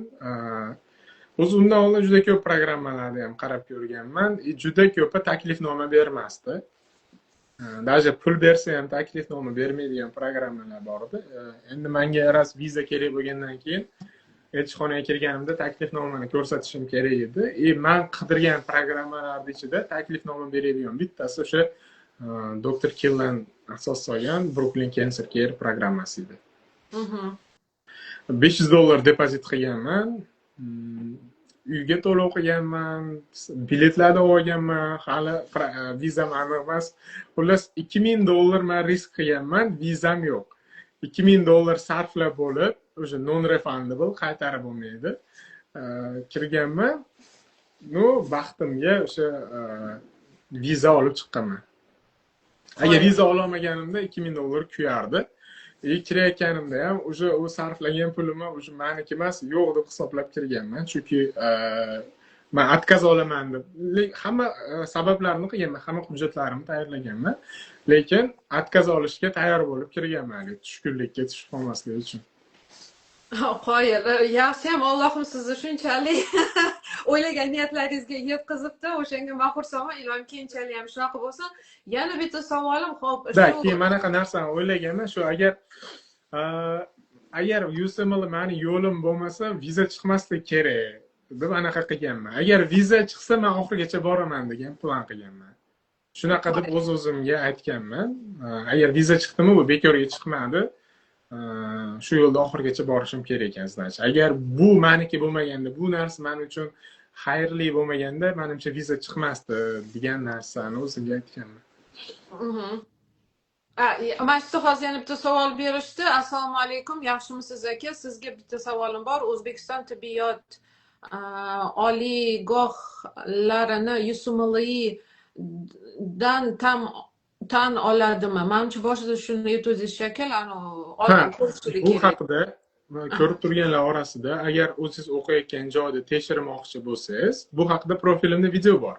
O'zi undan oldin juda ko'p programmalarni ham qarab ko'rganman и juda ko'pi taklifnoma bermasdi. Даже pul bersa ham taklifnoma bermaydigan programmalar bor edi. Endi manga rost viza kerak bo'lgandan keyin elchixonaga kirganimda taklifnomani ko'rsatishim kerak edi и man qidirgan programmalarni ichida taklifnoma beradigan bittasi o'sha doktor Killan asos solgan Brooklyn Cancer Care programmasi edi. 500 dollar depozit qilganman, uyga to'lov qilganman, biletlarni olganman, hali vizam aniq emas. Xullas, 2000 dollar man risk qilganman, vizam yo'q. 2000 dollar sarflab bo'lib, o'sha non refundable, qaytarib bo'lmaydi. Kirganman, ну, baxtimga o'sha viza olib chiqqanman. Agar viza ololmaganimda 2000 dollar kuyardi. И kirayotganimda ham уже u sarflagan pulimni уже maniki emas, yo'q deb hisoblab kirganman, chunki man отказ olaman deb hamma sabablarni qilganman, hamma hujjatlarimni tayyorlaganman, lekin отказ olishga tayyor bo'lib kirganman, tushkunlikka tushib qolmaslik uchun. Qoyil, yaxshiyam Allohim sizni shunchalik o'ylagan niyatlaringizga yetkazibdi, o'shanga man xursandman. Ilohim, keyinchalik ham shunaqa bo'lsin. Yana bitta savolim, ho'p. Да, keyin manaqa narsani o'ylaganman shu, agar USMLE mani yo'lim bo'lmasa, viza chiqmasligi kerak deb anaqa qilganman. Agar viza chiqsa, man oxirigacha boraman degan plan qilganman, shunaqa deb o'z o'zimga aytganman. Agar viza chiqdimi, bu bekorga chiqmadi, shu yo'lda oxirigacha borishim kerak ekan, значит. Agar bu maniki bo'lmaganda, bu narsa man uchun xayrli bo'lmaganda, manimcha, viza chiqmasdi degan narsani o'zimga aytganman. Mana shu hozir yana bitta savol berishdi. Assalomu alaykum, yaxshimisiz, aka? Sizga bitta savolim bor. O'zbekiston tibbiyot oliygohlarini USMLE dan tam tan oladimi? Manimcha, boshida shuni aytuvdingiz shekilli, Ha, ko'rishlik bu kerak. haqida ko'rib turganlar orasida, agar o'zingiz o'qiyotgan joyda tekshirmoqchi bo'lsangiz, bu haqida profilimda video bor.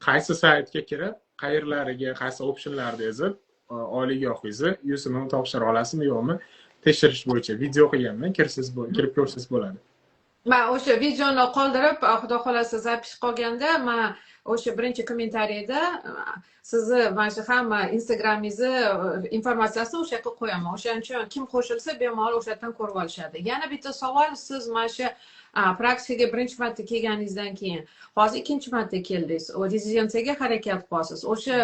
Qaysi saytga kirib, qayerlariga, qaysi optionlarni yozib, oliygohingizni USMLE topshira olasizmi, yo'qmi, tekshirish bo'yicha video qilganman, kirsangiz, kirib ko'rsangiz bo'ladi. Man o'sha videoni qoldirib, xudo xohlasa, запись qolganda, man o'sha birinchi kommentariyda sizni mana shu hamma Instagramingizni informatsiyasini o'sha yoqqa qo'yaman. O'shaning uchun kim qo'shilsa, bemalol o'sha yerdan ko'rib olishadi. Yana bitta savol: siz mana shu praktikaga birinchi marta kelganingizdan keyin hozir ikkinchi marta keldingiz, rezidensiyaga harakat qilyapsiz. O'sha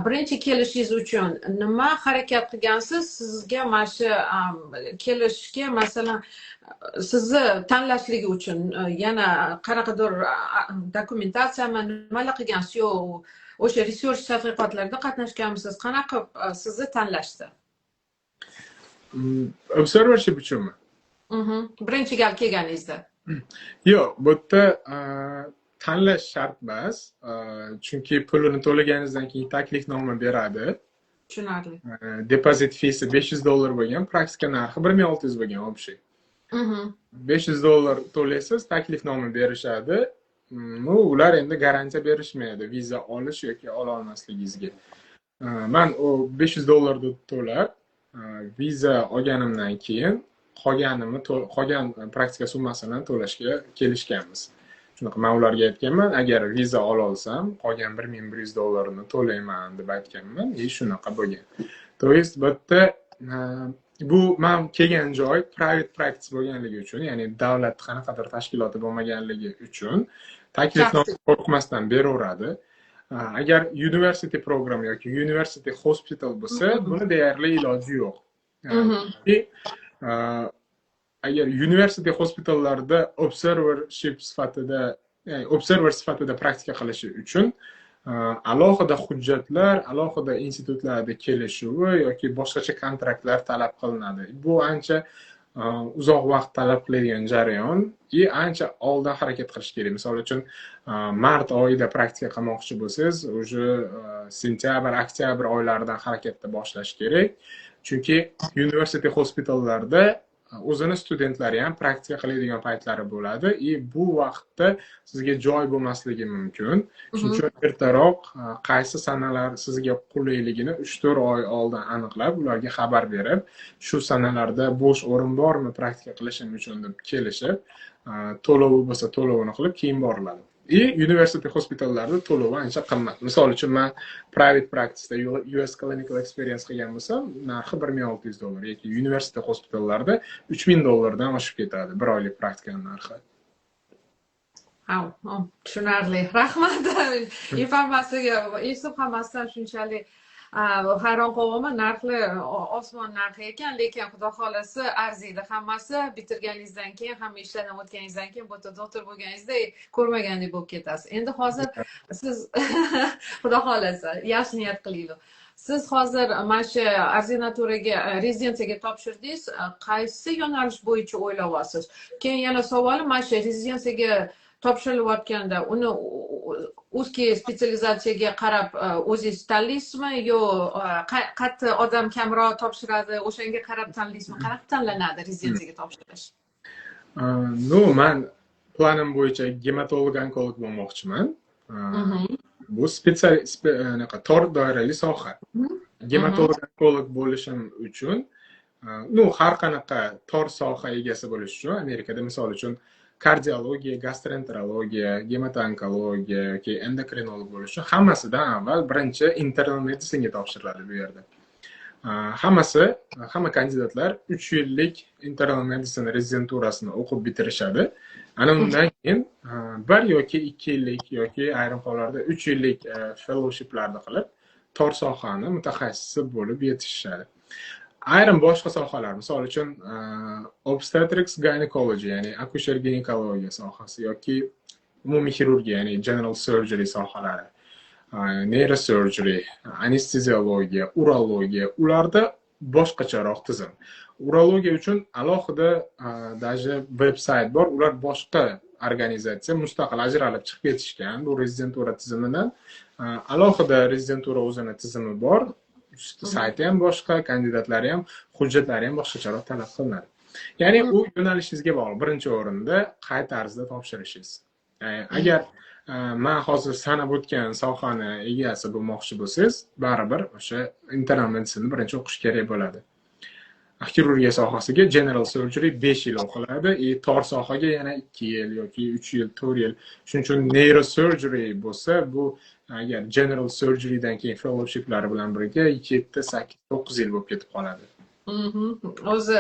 birinchi kelishingiz uchun nima harakat qilgansiz? Sizga mana shu kelishga, masalan, sizni tanlashligi uchun yana qanaqadir dokumentatsiyami, nimalar qilgansiz, yo o'sha research tadqiqotlarda qatnashganmisiz? Qanaqa qilib sizni tanlashdi? Observership uchunmi? Birinchi gal kelganingizda. Yo'q, bu yerda tanlash shart emas, chunki pulini to'laganingizdan keyin taklifnoma beradi. Tushunarli. Deposit feesi $500 bo'lgan, praktika narxi 1600 bo'lgan общий. $500 to'laysiz, taklifnoma berishadi. Ну, ular endi garantiya berishmaydi viza olish yoki ola olmasligingizga. Man u $500ni to'lab, viza olganimdan keyin qolganimni, qolgan praktika summasini to'lashga kelishganmiz. Shunaqa man ularga aytganman, agar viza ola olsam, qolgan $1100ni to'layman deb aytganman и shunaqa bo'lgan. То есть bu yerda bu man kelgan joy private practice bo'lganligi uchun, ya'ni davlat qanaqadir tashkiloti bo'lmaganligi uchun taklifnoma qo'rqmasdan beraveradi. Agar university program yoki university hospital bo'lsa, buni deyarli iloji yo'q. Chunki agar university hospitallarda observership sifatida, ya'ni observer sifatida praktika qilishi uchun alohida hujjatlar, alohida institutlarda kelishuvi yoki boshqacha kontraktlar talab qilinadi. Bu ancha uzoq vaqt talab qiladigan jarayon и ancha oldin harakat qilish kerak. Misol uchun, mart oyida praktika qilmoqchi bo'lsangiz, уже sentyabr, oktyabr oylaridan harakatni boshlash kerak, chunki university hospitallarda o'zini studentlari ham praktika qiladigan paytlari bo'ladi и bu vaqtda sizga joy bo'lmasligi mumkin. Shuning uchun ertaroq qaysi sanalar sizga qulayligini 3-4 oy oldin aniqlab, ularga xabar berib, shu sanalarda bo'sh o'rin bormi praktika qilishim uchun deb kelishib, to'lovi bo'lsa, to'lovini qilib, keyin boriladi. И university hospitallarda to'lovi ancha qimmat. Misol uchun, man private practiceda US clinical experience qilgan bo'lsam, narxi $1600 yoki university hospitallarda $3000dan oshib ketadi bir oylik praktikani narxi. Ha, tushunarli. Rahmat informatsiyaga. Eshitib hammasidan shunchalik hayron qolyapman. Narxlar osmon narxi ekan, lekin xudo xohlasa arziydi hammasi. Bitirganingizdan keyin, hamma ishlardan o'tganingizdan keyin, bu yerda doktor bo'lganingizda ko'rmagandek bo'lib ketasiz. Endi hozir siz, xudo xohlasa, yaxshi niyat qilaylik. Siz hozir mana shu ordinaturaga, rezidensiyaga topshirdingiz. Qaysi yo'nalish bo'yicha o'ylayapsiz? Keyin yana savolim, mana shu rezidensiyaga topshirilayotganda uni узкий spetsializatsiyaga qarab o'zingiz tanlaysizmi yo qayerda odam kamroq topshiradi, o'shanga qarab tanlaysizmi? Qanaqa tanlanadi rezidensiyaga topshirish? Ну, man planim bo'yicha gematolog onkolog bo'lmoqchiman. Bu spetsial anaqa tor doirali soha. Gematolog onkolog bo'lishim uchun, ну, har qanaqa tor soha egasi bo'lish uchun Amerikada, misol uchun, kardiologiya, gastroenterologiya, gematoonkologiya yoki endokrinolog bo'lish uchun hammasidan avval birinchi internal medicine topshiriladi bu yerda. Hammasi, hamma kandidatlar 3 yillik internal medicine rezidenturasini o'qib bitirishadi. Ana undan keyin 1 yoki 2 yillik yoki ayrim hollarda 3 yillik fellowshiplarni qilib, tor sohani mutaxassisi bo'lib yetishishadi. Ayrim boshqa sohalar, misol uchun, obstetrics gynecology, ya'ni akusher ginekologiya sohasi yoki umumiy xirurgiya, ya'ni general surgery sohalari, neurosurgery, anesteziologiya, urologiya, ularda boshqacharoq tizim. Urologiya uchun alohida даже veb sayt bor. Ular boshqa organizatsiya, mustaqil ajralib chiqib ketishgan bu rezidentura tizimidan. Alohida rezidentura o'zini tizimi bor, sayti ham boshqa, kandidatlari ham, hujjatlari ham boshqacharoq talab qilinadi. Ya'ni u yo'nalishingizga bog'liq birinchi o'rinda qay tarzda topshirishingiz. Agar man hozir sanab o'tgan sohani egasi bo'lmoqchi bo'lsangiz, baribir o'sha internal medicine birinchi o'qish kerak bo'ladi. Xirurgiya sohasiga general surgery 5 yil o'qiladi и tor sohaga yana 2 yil yoki 3 yil, 4 yil. Shuning uchun neurosurgery bo'lsa, bu agar general surgerydan keyin fellowshiplari bilan birga 7, 8, 9 yil bo'lib ketib qoladi. O'zi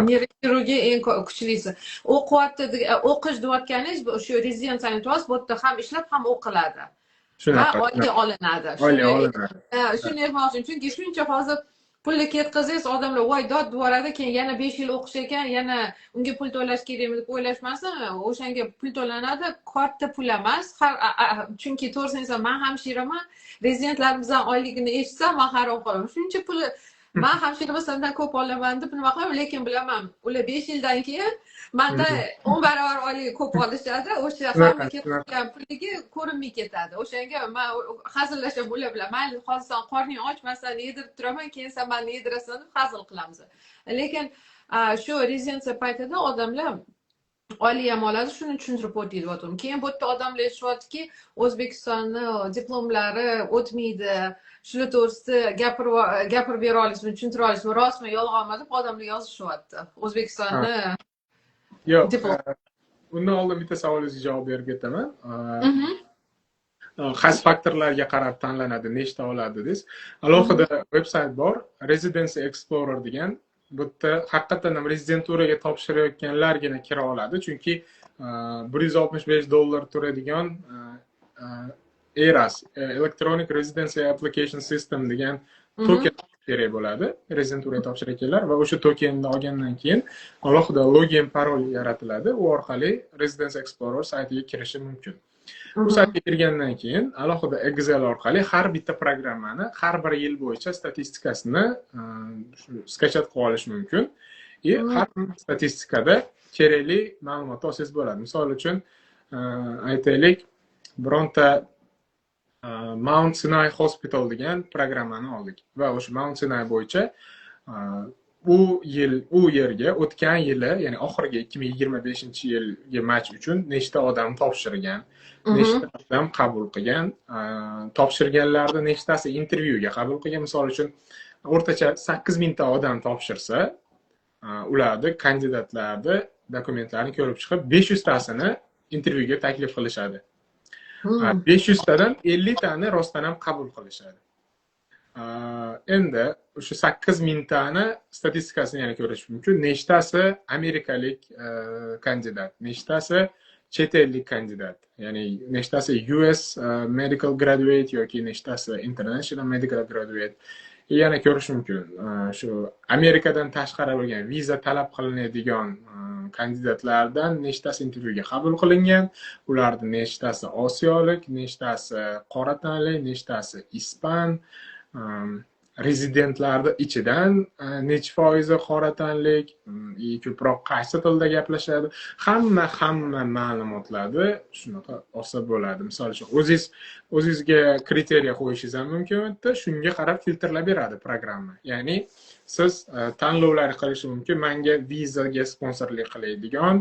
neyroxirurgiya eng kuchlisi. O'qiyapti, o'qish deyotganingiz, shu rezidensiyani aytyapsiz, bu yerda ham ishlab, ham o'qiladi va Shunaqa. oylik olinadi. Oylik olinadi. Shuni aytmoqchiman, chunki shuncha hozir pulni ketkazsangiz, odamlar voy dod deyoradi, keyin yana 5 yil o'qish ekan, yana unga pul to'lash kerakmi deb o'ylashmasin. O'shanga pul to'lanadi, katta pul emas har chunki to'g'risini aytsam, man hamshiraman, rezidentlarimizdan oyligini eshitsam, man hayron qolaman, shuncha puli. Man hamshira bo'lsam ko'p olaman deb nima qilaman, lekin bilaman, ular 5 yildan keyin mandan 10 barobar oylik ko'p olishadi. O'sha hamma ketgan pulligi ko'rinmay ketadi. O'shanga man hazillashaman ular bilan. Mayli, hozir san qorning och, man seni yedirib turaman, keyin sen mani yedirasan deb hazil qilamiz. Lekin shu rezidensiya paytida odamlar oylik ham oladi, shuni tushuntirib o'tdik deyaptim. Keyin bu yerda odamlar aytishyaptiki, O'zbekistonni diplomlari o'tmaydi. Shuni to'g'risida gapirib bera olasizmi, tushuntira olasizmi, rostmi, yolg'onmi deb odamlar yozishyapti. O'zbekistonni Yo'q, diplom. Undan oldin bitta savolingizga javob berib ketaman. Qaysi faktorlarga qarab tanlanadi, nechta oladi dedingiz. Alohida veb-sayt bor, Residency Explorer degan. Bu yerda haqiqatan ham rezidenturaga topshirayotganlargina kira oladi, chunki $165 turadigan ERAS, Electronic Residency Application System degan token kerak bo'ladi rezidenturaga topshirayotganlar va o'sha tokenni olgandan keyin alohida login, parol yaratiladi. U orqali Residency Explorer saytiga kirishi mumkin. Bu saytga kirgandan keyin alohida Excel orqali har bitta programmani har bir yil bo'yicha statistikasini shu скачать qilib olish mumkin и har bir statistikada kerakli ma'lumotni olsangiz bo'ladi. Misol uchun, aytaylik, bironta Mount Sinai Hospital degan programmani oldik va o'sha Mount Sinai bo'yicha u yil u yerga o'tgan yili, ya'ni oxirgi 2025-yilgi match uchun nechta odam topshirgan, nechta odam qabul qilgan, topshirganlarni nechtasi intervyuga qabul qilgan. Misol uchun, o'rtacha 8000 ta odam topshirsa, ularni, kandidatlarni dokumentlarini ko'rib chiqib, 500 tasini intervyuga taklif qilishadi. 500 tadan 50 tani rostdan ham qabul qilishadi. Endi o'sha 8000 tani statistikasini yana ko'rish mumkin. Nechtasi amerikalik kandidat, nechtasi chet ellik kandidat, ya'ni nechtasi US medical graduate yoki nechtasi international medical graduate. Yana ko'rish mumkin, shu Amerikadan tashqari bo'lgan viza talab qilinadigan kandidatlardan nechtasi intervyuga qabul qilingan, ularni nechtasi osiyolik, nechtasi qora tanli, nechtasi ispan, rezidentlarni ichidan nechi foizi qora tanlik и ko'proq qaysi tilda gaplashadi, hamma ma'lumotlarni shunaqa olsa bo'ladi. Misol uchun, o'zingizga kriteriya qo'yishingiz ham mumkin u yerda, shunga qarab filtrlab beradi programma. Ya'ni siz tanlovlar qilish mumkin, manga vizaga sponsorlik qiladigan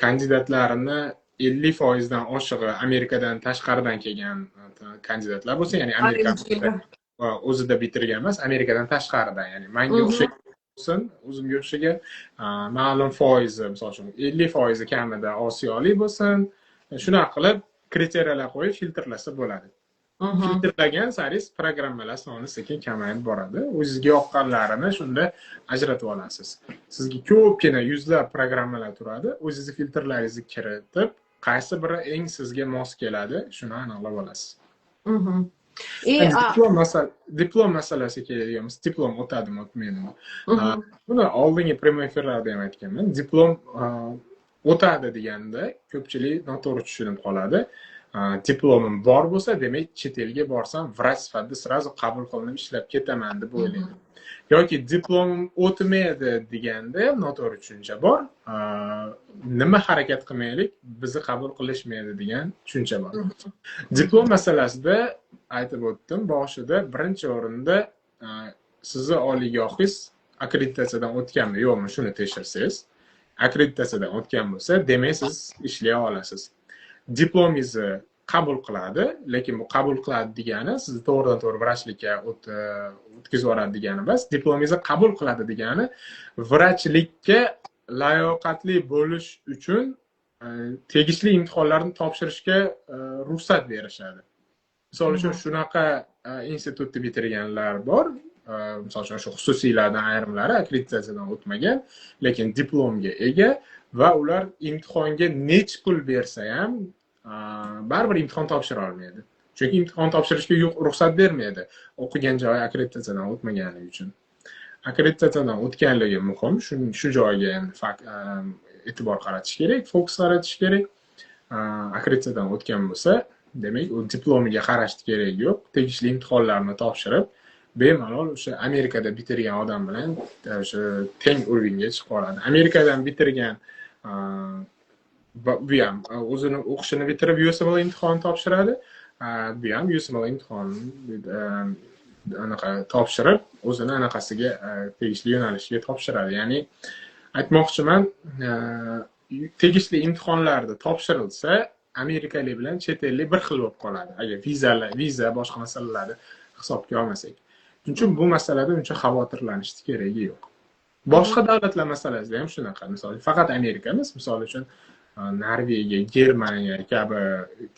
kandidatlarni 50%dan oshig'i Amerikadan tashqaridan kelgan kandidatlar bo'lsa, ya'ni Amerika o'zida bitirgan emas, Amerikadan tashqaridan, ya'ni manga o'xshagan bo'lsin, o'zimga o'xshagan ma'lum foizi, misol uchun, 50% kamida osiyolik bo'lsin, shunaqa qilib kriteriyalar qo'yib filtrlasa bo'ladi. Filtrlagan saringiz programmalar soni sekin kamayib boradi. O'zizga yoqqanlarini shunda ajratib olasiz. Sizga ko'pgina yuzlab programmalar turadi. O'zingizni filtrlaringizni kiritib, qaysi biri eng sizga mos keladi, shuni aniqlab olasiz. И Diplom masalasiga keladigan bo'lsak, diplom o'tadimi, o'tmaydimi? Buni oldingi прямой efirlarda ham aytganman. Diplom o'tadi deganda ko'pchilik noto'g'ri tushunib qoladi. Diplomim bor bo'lsa, demak, chet elga borsam, vrach sifatida сразу qabul qilinib ishlab ketaman deb o'ylaydi. Yoki diplomim o'tmaydi deganda ham noto'g'ri tushuncha bor. Nima harakat qilmaylik, bizni qabul qilishmaydi degan tushuncha bor. Diplom masalasida aytib o'tdim, boshida birinchi o'rinda sizni oliygohingiz akkreditatsiyadan o'tganmi, yo'qmi, shuni tekshirsangiz, akkreditatsiyadan o'tgan bo'lsa, demak, siz ishlay olasiz. Diplomingizni qabul qiladi, lekin bu qabul qiladi degani sizni to'g'ridan to'g'ri vrachlikka o'tkazib yuboradi degani emas. Diplomingizni qabul qiladi degani vrachlikka layoqatli bo'lish uchun tegishli imtihonlarni topshirishga ruxsat berishadi. Misol uchun, shunaqa institutni bitirganlar bor. Misol uchun, shu xususiylardan ayrimlari akkreditatsiyadan o'tmagan, lekin diplomga ega va ular imtihonga nech pul bersa ham baribir imtihon topshira olmaydi. Chunki imtihon topshirishga ruxsat bermaydi, o'qigan joyi akkreditatsiyadan o'tmagani uchun. Akkreditatsiyadan o'tganligi muhim. Shu joyga endi e'tibor qaratish kerak, fokus qaratish kerak. Akkreditatsiyadan o'tgan bo'lsa, demak, u diplomiga qarashni keragi yo'q. Tegishli imtihonlarni topshirib, Bemalol o'sha Amerikada bitirgan odam bilan o'sha teng уровень ga chiqib oladi. Amerikadan bitirgan, bu ham o'zini o'qishini bitirib, USMLE imtihonini topshiradi. Bu ham USMLE imtihonini anaqa topshirib, o'zini anaqasiga, tegishli yo'nalishiga topshiradi. Ya'ni aytmoqchiman, tegishli imtihonlarda topshirilsa, amerikalik bilan chet ellik bir xil bo'lib qoladi, agar vizalar, viza, boshqa masalalarni hisobga olmasak. Shuning uchun bu masalada uncha xavotirlanishni keragi yo'q. Boshqa davlatlar masalasida ham shunaqa. Misol, faqat Amerika emas, misol uchun, Norvegiya, Germaniya kabi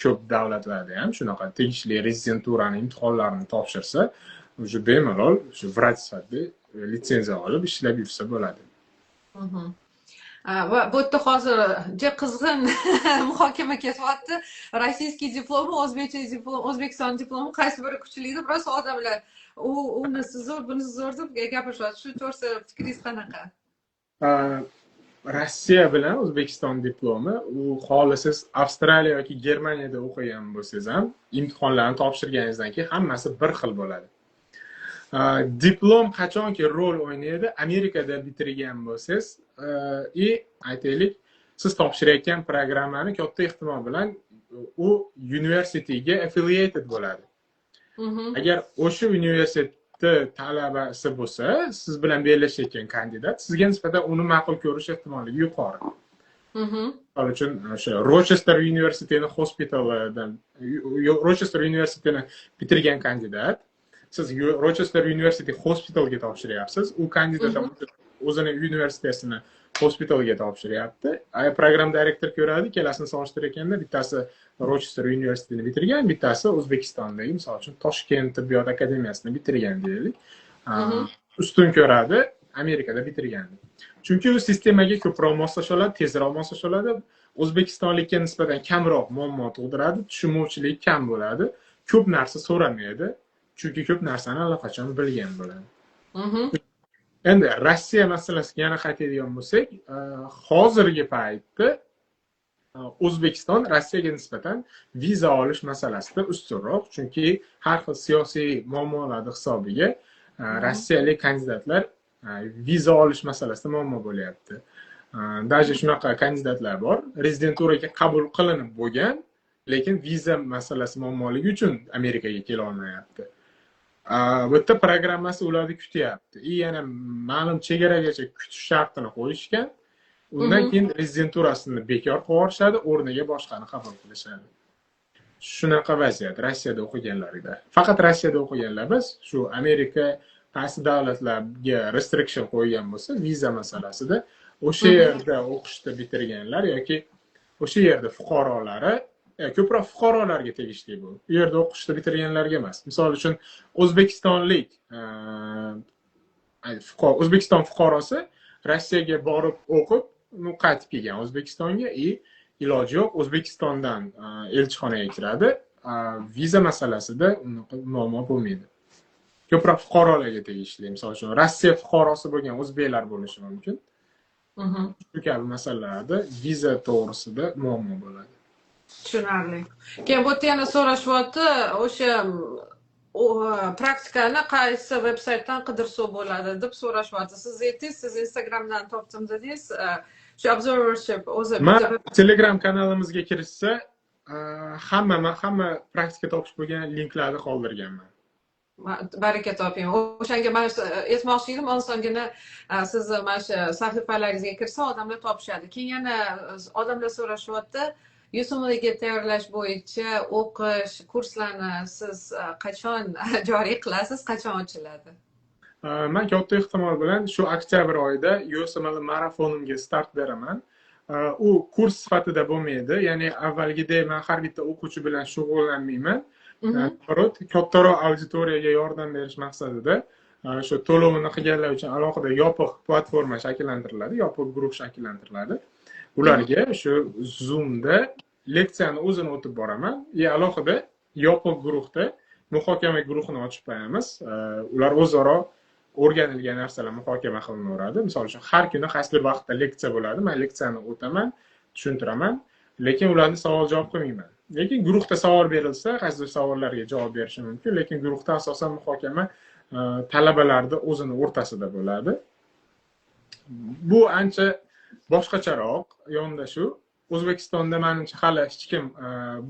ko'p davlatlarda ham shunaqa, tegishli rezidenturani imtihonlarini topshirsa, уже bemalol shu vrach sifatida litsenziya olib, ishlab yursa bo'ladi. Va bu yerda hozir juda qizg'in muhokama ketyapti. Российский diplomi, o'zbekcha diplom, O'zbekiston diplomi, qaysi biri kuchli deb rosa odamlar u unisi zo'r, bunisi zo'r deb gapirishyapti. Shu to'g'risida fikringiz qanaqa? Rossiya bilan O'zbekiston diplomi, u xohlasangiz Avstraliya yoki Germaniyada o'qigan bo'lsangiz ham, imtihonlarni topshirganingizdan keyin hammasi bir xil bo'ladi. Diplom qachonki rol o'ynaydi? Amerikada bitirgan bo'lsangiz и, aytaylik, siz topshirayotgan programmani katta ehtimol bilan u universitetga affiliated bo'ladi. Agar o'sha universitetni talabasi bo'lsa siz bilan bellashayotgan kandidat, sizga nisbatan uni ma'qul ko'rish ehtimolligi yuqori. Misol uchun, o'sha Rochester universitetini hospitalidan, Rochester universitetini bitirgan kandidat, siz Rochester University Hospitalga topshiryapsiz, u kandidat ham o'zini universitetini hospitalga topshiryapti. Program direktor ko'radi, ikkalasini solishtirayotganda bittasi Rochester universitetini bitirgan, bittasi O'zbekistondagi, misol uchun, Toshkent tibbiyot akademiyasini bitirgan deylik. Ustun ko'radi Amerikada bitirganni, chunki u sistemaga ko'proq moslasha oladi, tezroq moslasha oladi, o'zbekistonlikka nisbatan kamroq muammo tug'diradi, tushunmovchilik kam bo'ladi, ko'p narsa so'ramaydi, chunki ko'p narsani allaqachon bilgan bo'ladi. Endi Rossiya masalasiga yana qaytadigan bo'lsak, hozirgi paytda O'zbekiston Rossiyaga nisbatan viza olish masalasida ustunroq, chunki har xil siyosiy muammolarni hisobiga rossiyalik kandidatlar viza olish masalasida muammo bo'lyapti. Даже shunaqa kandidatlar bor, rezidenturaga qabul qilinib bo'lgan, lekin viza masalasi muammoligi uchun Amerikaga kela olmayapti. Bu yerda programmasi ularni kutyapti и yana ma'lum chegaragacha kutish shartini qo'yishgan. Undan keyin rezidenturasini bekor qilib yuborishadi, o'rniga boshqani qabul qilishadi. Shunaqa vaziyat Rossiyada o'qiganlarida. Faqat Rossiyada o'qiganlar emas, shu Amerika qaysi davlatlarga restriction qo'ygan bo'lsa viza masalasida, o'sha yerda o'qishni bitirganlar yoki o'sha yerda fuqarolari, ko'proq fuqarolarga tegishli bu, u yerda o'qishni bitirganlarga emas. Misol uchun, o'zbekistonlik, O'zbekiston fuqarosi Rossiyaga borib o'qib, qaytib kelgan O'zbekistonga и iloji yo'q, O'zbekistondan elchixonaga kiradi, viza masalasida unaqa muammo bo'lmaydi. Ko'proq fuqarolarga tegishli. Misol uchun, Rossiya fuqarosi bo'lgan o'zbeklar bo'lishi mumkin. Shu kabi masalalarda viza to'g'risida muammo bo'ladi. Tushunarli. Keyin bu yerda yana so'rashyapti, o'sha praktikani qaysi veb saytdan qidirsa bo'ladi deb so'rashyapti. Siz aytdingiz, siz Instagramdan topdim dedingiz. Shu observership o'zi Man Telegram kanalimizga kirishsa, hamma praktika topish bo'lgan linklarni qoldirganman. Baraka toping. O'shanga mana shu aytmoqchi edim, osongina sizni mana shu sahifalaringizga kirsa, odamlar topishadi. Keyin yana odamlar so'rashyapti, USMLEga tayyorlash bo'yicha o'qish kurslarni siz qachon joriy qilasiz, qachon ochiladi? Man katta ehtimol bilan shu oktyabr oyida USMLE marafonimga start beraman. U kurs sifatida bo'lmaydi, ya'ni avvalgidek man har bitta o'quvchi bilan shug'ullanmayman. Наоборот, kattaroq auditoriyaga yordam berish maqsadida shu to'lovini qilganlar uchun alohida yopiq platforma shakllantiriladi, yopiq guruh shakllantiriladi. Ularga shu Zoomda leksiyani o'zini o'tib boraman и alohida yopiq guruhda muhokama guruhini ochib qo'yamiz. Ular o'zaro o'rganilgan narsalar muhokama qilinaveradi. Misol uchun, har kuni qaysidir vaqtda leksiya bo'ladi, man leksiyani o'taman, tushuntiraman, lekin ularni savol javob qilmayman. Lekin guruhda savol berilsa, qaysidir savollarga javob berishim mumkin, lekin guruhda asosan muhokama talabalarni o'zini o'rtasida bo'ladi. Bu ancha boshqacharoq yondashuv. O'zbekistonda, manimcha, hali hech kim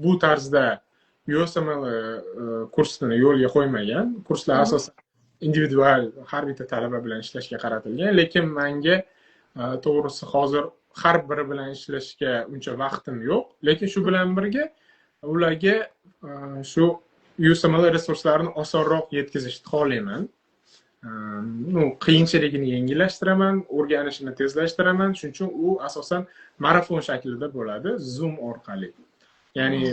bu tarzda USMLE kursini yo'lga qo'ymagan. Kurslar asosan individual, har bitta talaba bilan ishlashga qaratilgan, lekin manga, to'g'risi, hozir har biri bilan ishlashga uncha vaqtim yo'q. Lekin shu bilan birga ularga shu USMLE resurslarini osonroq yetkazishni xohlayman. Ну, qiyinchiligini yengillashtiraman, o'rganishini tezlashtiraman. Shuning uchun u asosan marafon shaklida bo'ladi, Zoom orqali. Ya'ni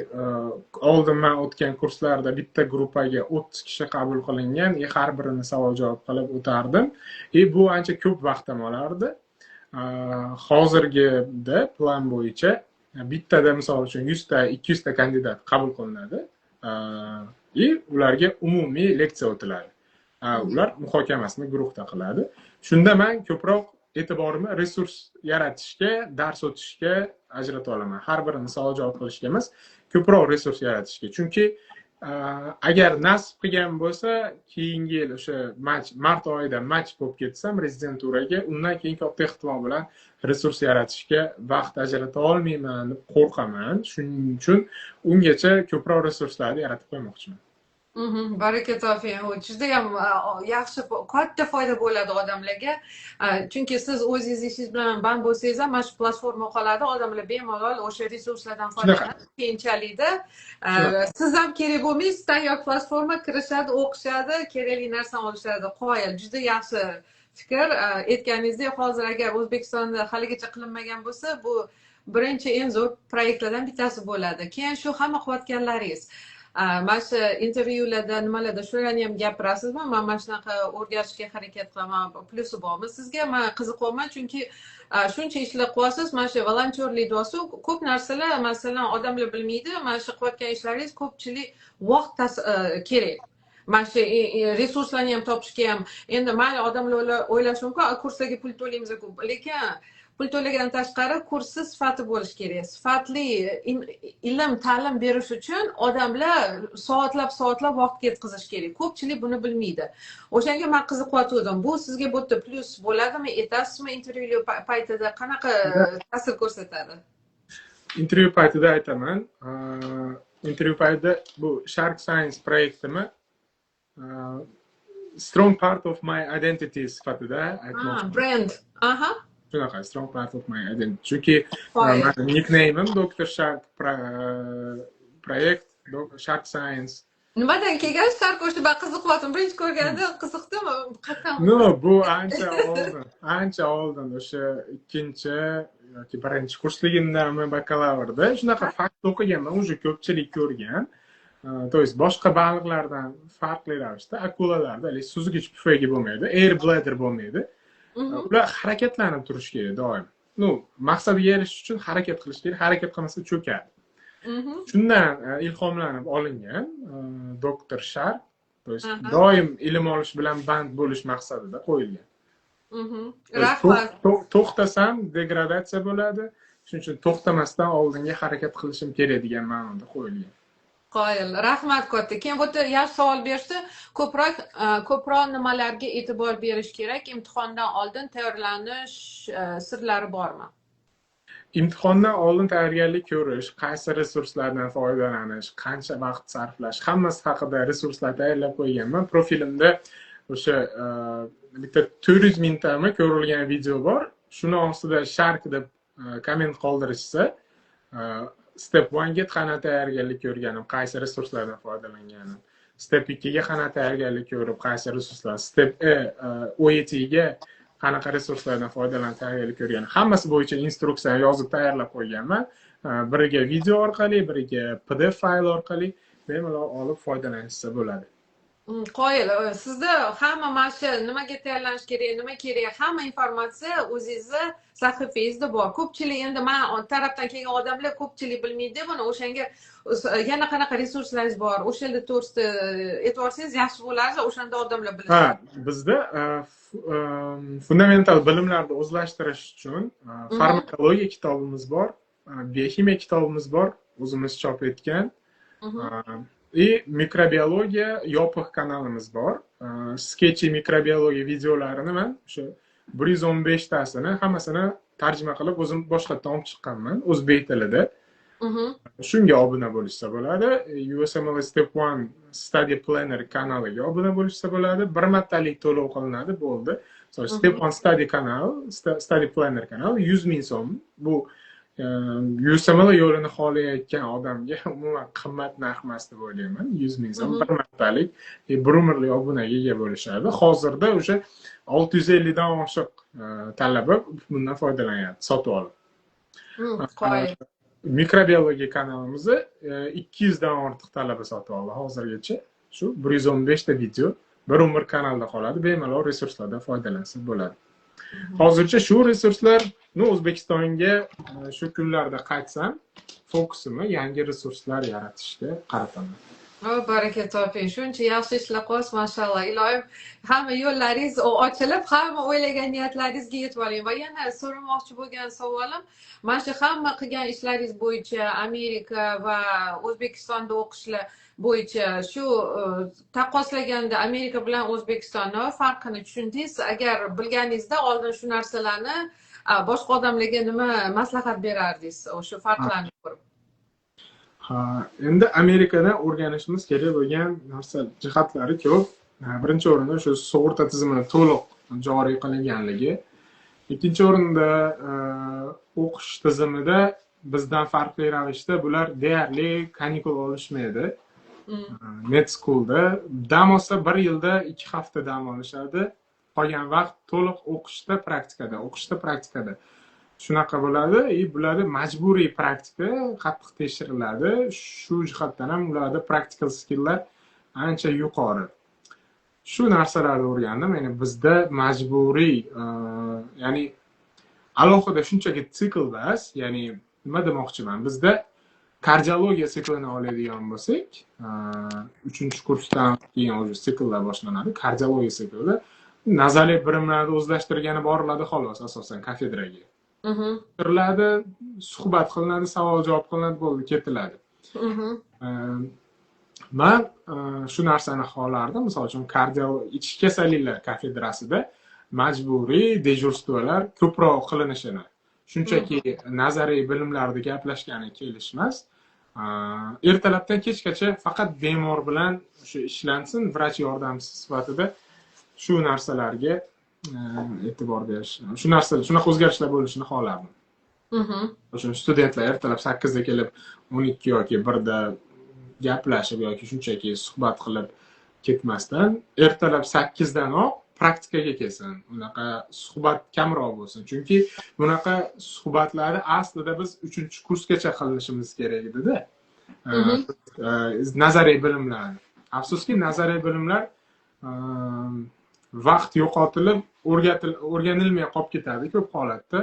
oldin man o'tgan kurslarda bitta gruppaga 30 kishi qabul qilingan и har birini savol javob qilib o'tardim и bu ancha ko'p vaqtim olardi. Hozirgida plan bo'yicha bittada, misol uchun, 100 ta, 200 ta kandidat qabul qilinadi и ularga umumiy leksiya o'tiladi. Ular muhokamasini guruhda qiladi. Shunda man ko'proq e'tiborimni resurs yaratishga, dars o'tishga ajrata olaman. Har birini savol javob qilishga emas, ko'proq resurs yaratishga. Chunki agar nasib qilgan bo'lsa, keyingi yil o'sha mart oyida match bo'lib ketsam rezidenturaga, undan keyin katta ehtimol bilan resurs yaratishga vaqt ajrata olmayman deb qo'rqaman. Shuning uchun ungacha ko'proq resurslarni yaratib qo'ymoqchiman. Baraka toping. U judayam yaxshi, katta foyda bo'ladi odamlarga. Chunki siz o'zingiz ishingiz bilan band bo'lsangiz ham, mana shu platforma qoladi, odamlar bemalol o'sha resurslardan foydalanib, keyinchalikda siz ham kerak bo'lmaysiz, tayyor platforma, kirishadi, o'qishadi, kerakli narsani olishadi. Qoyil, juda yaxshi fikr. Aytganingizdek, hozir agar O'zbekistonda haligacha qilinmagan bo'lsa, bu birinchi eng zo'r proyektlardan bittasi bo'ladi. Keyin shu hamma qilayotganlaringiz, mana shu intervyularda, nimalarda shularni ham gapirasizmi? Man mana shunaqa o'rganishga harakat qilaman, plyusi bormi sizga? Man qiziqyapman, chunki shuncha ishlar qilyapsiz, mana shu volontyorlik deyapsiz, ko'p narsalar, masalan, odamlar bilmaydi, mana shu qilayotgan ishlaringiz ko'pchilik vaqt kerak, mana shu resurslarni ham topishga ham. Endi mayli, odamlar o'ylashi mumkin, kurslarga pul to'laymiz, lekin pul to'lagandan tashqari kursni sifati bo'lishi kerak. Sifatli ilm, ta'lim berish uchun odamlar soatlab soatlab vaqt ketkazish kerak. Ko'pchilik buni bilmaydi. O'shanga man qiziqyotgandim, bu sizga bu yerda plyus bo'ladimi? Aytasizmi, intervyu paytida qanaqa ta'sir ko'rsatadi? Intervyu paytida aytaman. Intervyu paytida bu Shark Science proyektimi strong part of my identity sifatida aytmoqchiman. Brand, aha. Shunaqa, strong part of my identity, chunki mani nickname'im Doktor Shark, proyekt Shark Science. Nimadan kelgan Shark? O'sha man qiziqyaptim, birinchi ko'rganda qiziqdim, qayerdan? No, bu ancha oldin, ancha oldin, o'sha ikkinchi yoki birinchi kursligimdami, bakalavrda shunaqa fakt o'qiganman, уже ko'pchilik ko'rgan. То есть boshqa baliqlardan farqli ravishda akulalarda haligi suzgich pufagi bo'lmaydi, air bladder bo'lmaydi. Ular harakatlanib turishi kerak doim. Ну, maqsadga erishish uchun harakat qilish kerak, harakat qilmasa cho'kadi. Shundan ilhomlanib olingan Doktor Shark, то есть doim ilm olish bilan band bo'lish maqsadida qo'yilgan. Rahmat. To'xtasam degradatsiya bo'ladi, shuning uchun to'xtamasdan oldinga harakat qilishim kerak degan ma'noda qo'yilgan. Qoyil, rahmat katta. Keyin bu yerda yaxshi savol berishdi. Ko'proq nimalarga e'tibor berish kerak? Imtihondan oldin tayyorlanish sirlari bormi? Imtihondan oldin tayyorgarlik ko'rish, qaysi resurslardan foydalanish, qancha vaqt sarflash, hammasi haqida resurslar tayyorlab qo'yganman. Profilimda o'sha bitta 400 mingtami ko'rilgan video bor. Shuni ostida "Shark" deb komment qoldirishsa, step 1 ga qanaqa tayyorgarlik ko'rganim, qaysi resurslardan foydalanganim, step 2 ga qanaqa tayyorgarlik ko'rib, qaysi resurslar, step OETga qanaqa resurslardan foydalanib tayyorgarlik ko'rganim, hammasi bo'yicha instruksiyani yozib tayyorlab qo'yganman. Biriga video orqali, biriga PDF fayl orqali bemalol olib foydalanishsa bo'ladi. Qoyil. Sizda hamma mana shu nimaga tayyorlanish kerak, nima kerak, hamma informatsiya o'zingizni sahifangizda bor. Ko'pchilik, endi man tarafdan kelgan odamlar ko'pchilik bilmaydi buni. O'shanga yana qanaqa resurslaringiz bor, o'sha yerda, to'g'risida aytib yuborsangiz yaxshi bo'lardi, o'shanda odamlar biladi. Ha, bizda fundamental bilimlarni o'zlashtirish uchun farmakologiya kitobimiz bor, bioximiya kitobimiz bor, o'zimiz chop etgan. И mikrobiologiya yopiq kanalimiz bor. Sketchy mikrobiologiya videolarini man o'sha 115 tasini hammasini tarjima qilib, o'zim boshqatdan olib chiqqanman o'zbek tilida. Shunga obuna bo'lishsa bo'ladi. USMLE Step 1 Study Planner kanaliga obuna bo'lishsa bo'ladi. Bir martalik to'lov qilinadi, bo'ldi. So, Step 1 Study kanal, Study Planner kanal 100 000 so'm. Bu USMLE yo'lini xohlayotgan odamga umuman qimmat narx emas deb o'ylayman. 100 000 so'm bir martalik bir umrlik obunaga ega bo'lishadi. Hozirda o'sha 650 dan oshiq talaba bundan foydalanyapti, sotib olib. Qoyil. Mikrobiologiya kanalimizni 200 dan ortiq talaba sotib oldi hozirgacha. Shu 115 ta video bir umr kanalda qoladi, bemalol resurslardan foydalansa bo'ladi. Hozircha shu resurslar. Ну, O'zbekistonga shu kunlarda qaytsam, fokusimni yangi resurslar yaratishga qarataman. O, baraka toping. Shuncha yaxshi ishlar qilyapsiz, mashalloh. Iloyim, hamma yo'llaringiz ochilib, hamma o'ylagan niyatlaringizga yetib oling. Va yana so'ramoqchi bo'lgan savolim, mana shu hamma qilgan ishlaringiz bo'yicha, Amerika va O'zbekistonda o'qishlar bo'yicha shu taqqoslaganda Amerika bilan O'zbekistonni farqini tushundingiz. Agar bilganingizda oldin shu narsalarni, boshqa odamlarga nima maslahat berardingiz o'sha farqlarni ko'rib? Ha, endi Amerikada o'rganishimiz kerak bo'lgan narsa jihatlari ko'p. Birinchi o'rinda shu sug'urta tizimini to'liq joriy qilinganligi. Ikkinchi o'rinda o'qish tizimida bizdan farqli ravishda bular deyarli kanikul olishmaydi. Med schoolda dam olsa, bir yilda 2 hafta dam olishadi. Qolgan vaqt to'liq o'qishda, praktikada, o'qishda, praktikada. Shunaqa bo'ladi. И bularda majburiy praktika qattiq tekshiriladi. Shu jihatdan ham ularda practical skilllar ancha yuqori. Shu narsalarni o'rgandim. Ya'ni bizda majburiy, ya'ni alohida shunchaki sikl emas, ya'ni nima demoqchiman, bizda kardiologiya siklini oladigan bo'lsak, uchinchi kursdan keyin уже sikllar boshlanadi. Kardiologiya siklida nazariy bilimlarni o'zlashtirgani boriladi xolos, asosan kafedraga. O'tiriladi, suhbat qilinadi, savol javob qilinadi, bo'ldi, ketiladi. Man shu narsani xohlardim. Misol uchun, kardio ichki kasalliklar kafedrasida majburiy дежурство lar ko'proq qilinishini. Shunchaki nazariy bilimlarni gaplashgani kelishmas. Ertalabdan kechgacha faqat bemor bilan o'sha ishlansin, vrach yordamchisi sifatida shu narsalarga e'tibor berish, shu narsa, shunaqa o'zgarishlar bo'lishini xohlardim. O'sha studentlar ertalab 8da kelib, 12 yoki 1da gaplashib yoki shunchaki suhbat qilib ketmasdan, ertalab 8danoq praktikaga kelsin, unaqa suhbat kamroq bo'lsin. Chunki bunaqa suhbatlarni aslida biz uchinchi kursgacha qilishimiz kerak edida, nazariy bilimlarni. Afsuski, nazariy bilimlar vaqt yo'qotilib o'rganilmay qolib ketadi ko'p holatda.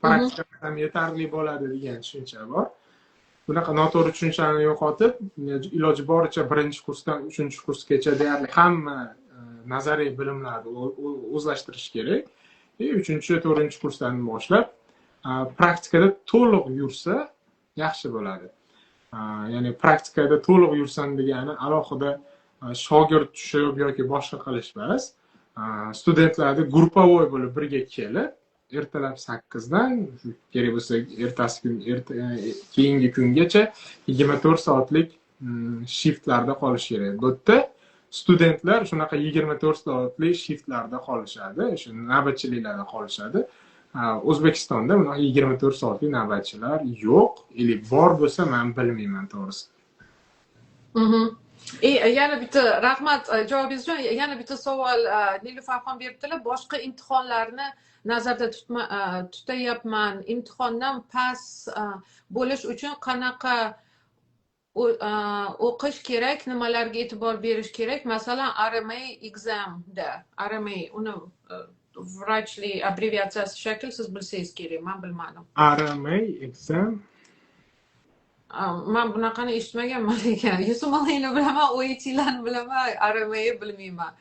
Praktika ham yetarli bo'ladi degan tushuncha bor. Bunaqa noto'g'ri tushunchani yo'qotib, iloji boricha birinchi kursdan uchinchi kursgacha deyarli hamma nazariy bilimlarni o'zlashtirish kerak и uchinchi, to'rtinchi kursdan boshlab praktikada to'liq yursa yaxshi bo'ladi. Ya'ni praktikada to'liq yursam degani alohida shogird tushib yoki boshqa qilish emas, studentlarni групповой bo'lib birga kelib, ertalab 8dan kerak bo'lsa ertasi kun keyingi kungacha 24 soatlik shiftlarda qolish kerak. Bu yerda studentlar shunaqa 24 soatlik shiftlarda qolishadi, o'sha navbatchiliklarda qolishadi. O'zbekistonda bunaqa 24 soatlik navbatchilar yo'q или bor bo'lsa, man bilmayman, to'g'risi. И yana bitta, rahmat javobingiz uchun. Yana bitta savol Nilufarxon beribdilar. Boshqa imtihonlarni nazarda tutma, tutayapman. Imtihondan past bo'lish uchun qanaqa o'qish kerak, nimalarga e'tibor berish kerak? Masalan, RMA examda, RMA uni vrachlik abbreviatsiyasi shakl, siz bilsangiz kerak, man bilmadim. RMA exam. Man bunaqani eshitmaganman lekin. USMLEni bilaman, OETlarni bilaman, RMAni bilmayman.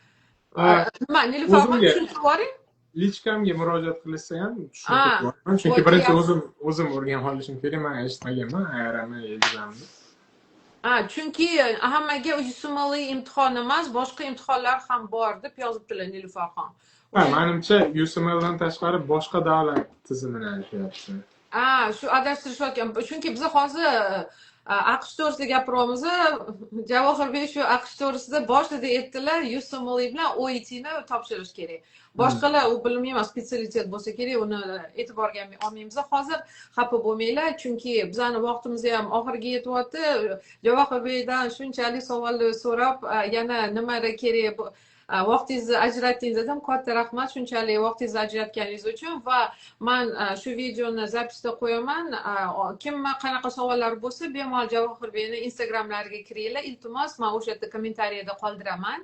Nima, Nilufarxon, O'zimga tushuntirib yuboring. Личка mga murojaat qilishsa ham tushuntirib yuboraman, chunki birinchi o'zim o'rganib olishim kerak. Man eshitmaganman RMA examni. Chunki hammaga USMLE imtihon emas, boshqa imtihonlar ham bor deb yozibdilar Nilufarxon. Ha, manimcha USMLdan tashqari boshqa davlat tizimini aytyapti. Shu adashtirishayotgan. Chunki biz hozir AQSh to'g'risida gapiryapmiz. Javohirbek shu AQSh to'g'risida boshida aytdilar, USMLE bilan OETni topshirish kerak. Boshqalar u bilmayman, специалитет bo'lsa kerak, uni e'tiborga olmaymiz. Hozir xafa bo'lmanglar, chunki bizani vaqtimiz ham oxiriga yetyapti. Javohirbekdan shunchalik savollar so'rab, yana nimalar kerak, vaqtingizni ajratdingiz dedim. Katta rahmat shunchalik vaqtingizni ajratganingiz uchun va man shu videoni запись da qo'yaman. Kimni qanaqa savollar bo'lsa, bemalol Javohirbekni Instagramlariga kiringlar. Iltimos, man o'sha yerda kommentariyada qoldiraman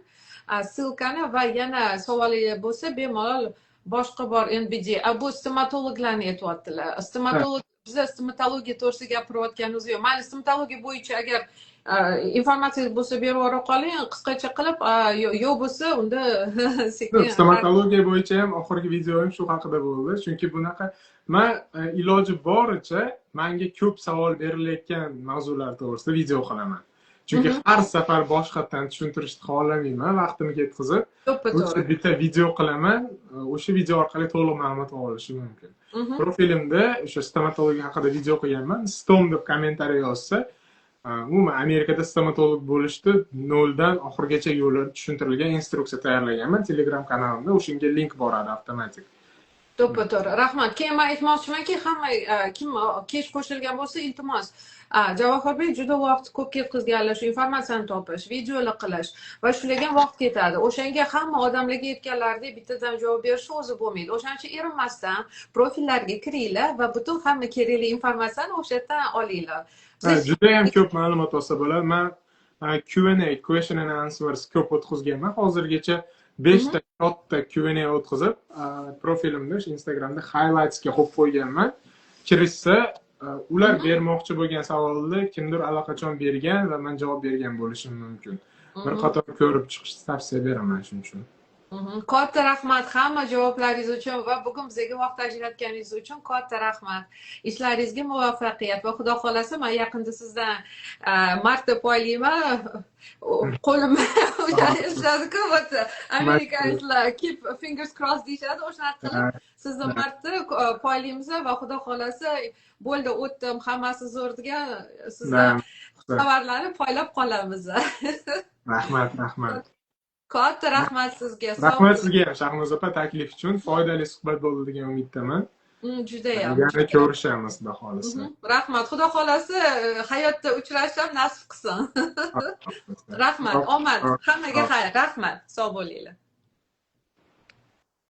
ссылка ni va yana savolingiz bo'lsa, bemalol boshqa bor NBD. Bu stomatologlarni aytyaptilar. Stomatolog, biza stomatologiya to'g'risida gapirayotganimiz yo'q. Mayli, stomatologiya bo'yicha agar informatsiya bo'lsa, berib yubora qoling qisqacha qilib, yo'q bo'lsa, unda sekin. Stomatologiya bo'yicha ham oxirgi videoim shu haqida bo'ldi, chunki bunaqa man iloji boricha manga ko'p savol berilayotgan mavzular to'g'risida video qilaman, chunki har safar boshqatdan tushuntirishni xohlamayman vaqtimni ketkazib. To'ppa to'g'ri. Bitta video qilaman, o'sha video orqali to'liq ma'lumot olishi mumkin. Profilimda o'sha stomatologiya haqida video qilganman. Stom deb kommentariy yozsa, umuman Amerikada stomatolog bo'lishni noldan oxirigacha yo'li tushuntirilgan instruksiya tayyorlaganman Telegram kanalimda. O'shanga link boradi avtomatik. To'ppa to'g'ri, rahmat. Keyin man aytmoqchimanki, hamma kim kech qo'shilgan bo'lsa, iltimos, Javohirbek juda vaqt ko'p ketkazganlar shu informatsiyani topish, videolar qilish va shularga vaqt ketadi. O'shanga hamma odamlarga aytganlaridek bittadan javob berish o'zi bo'lmaydi. O'shaning uchun erinmasdan profillarga kiringlar va butun hamma kerakli informatsiyani o'sha yerdan olinglar. Judayam ko'p ma'lumot olsa bo'ladi. Man Q&A, question and answers ko'p o'tkazganman. Hozirgacha beshta katta Q&A o'tkazib, profilimda, o'sha Instagramda highlightsga qo'yib qo'yganman. Kirishsa, ular bermoqchi bo'lgan savolni kimdir allaqachon bergan va man javob bergan bo'lishim mumkin. Bir qator ko'rib chiqishni tavsiya beraman shuning uchun. Katta rahmat hamma javoblaringiz uchun va bugun bizga vaqt ajratganingiz uchun katta rahmat. Ishlaringizga muvaffaqiyat va Xudo xohlasa, man yaqinda sizdan marta poylayman. Qo'lim ishlaydi-ku, вот amerikaliklar keep fingers crossed deyishadi, o'shanaqa qilib sizni marta poylaymiz va Xudo xohlasa, bo'ldi, o'tdim, hammasi zo'r degan sizdan xabarlarni poylab qolamiz. Rahmat, rahmat. Katta rahmat sizga. Rahmat sizga ham, Shahnoza opa, taklif uchun. Foydali suhbat bo'ldi degan umiddaman. Judayam. Yana ko'rishamiz, Xudo xohlasa. Rahmat. Xudo xohlasa, hayotda uchrashish ham nasib qilsin. Rahmat, omad. Hammaga xayr. Rahmat. Sog' bo'linglar.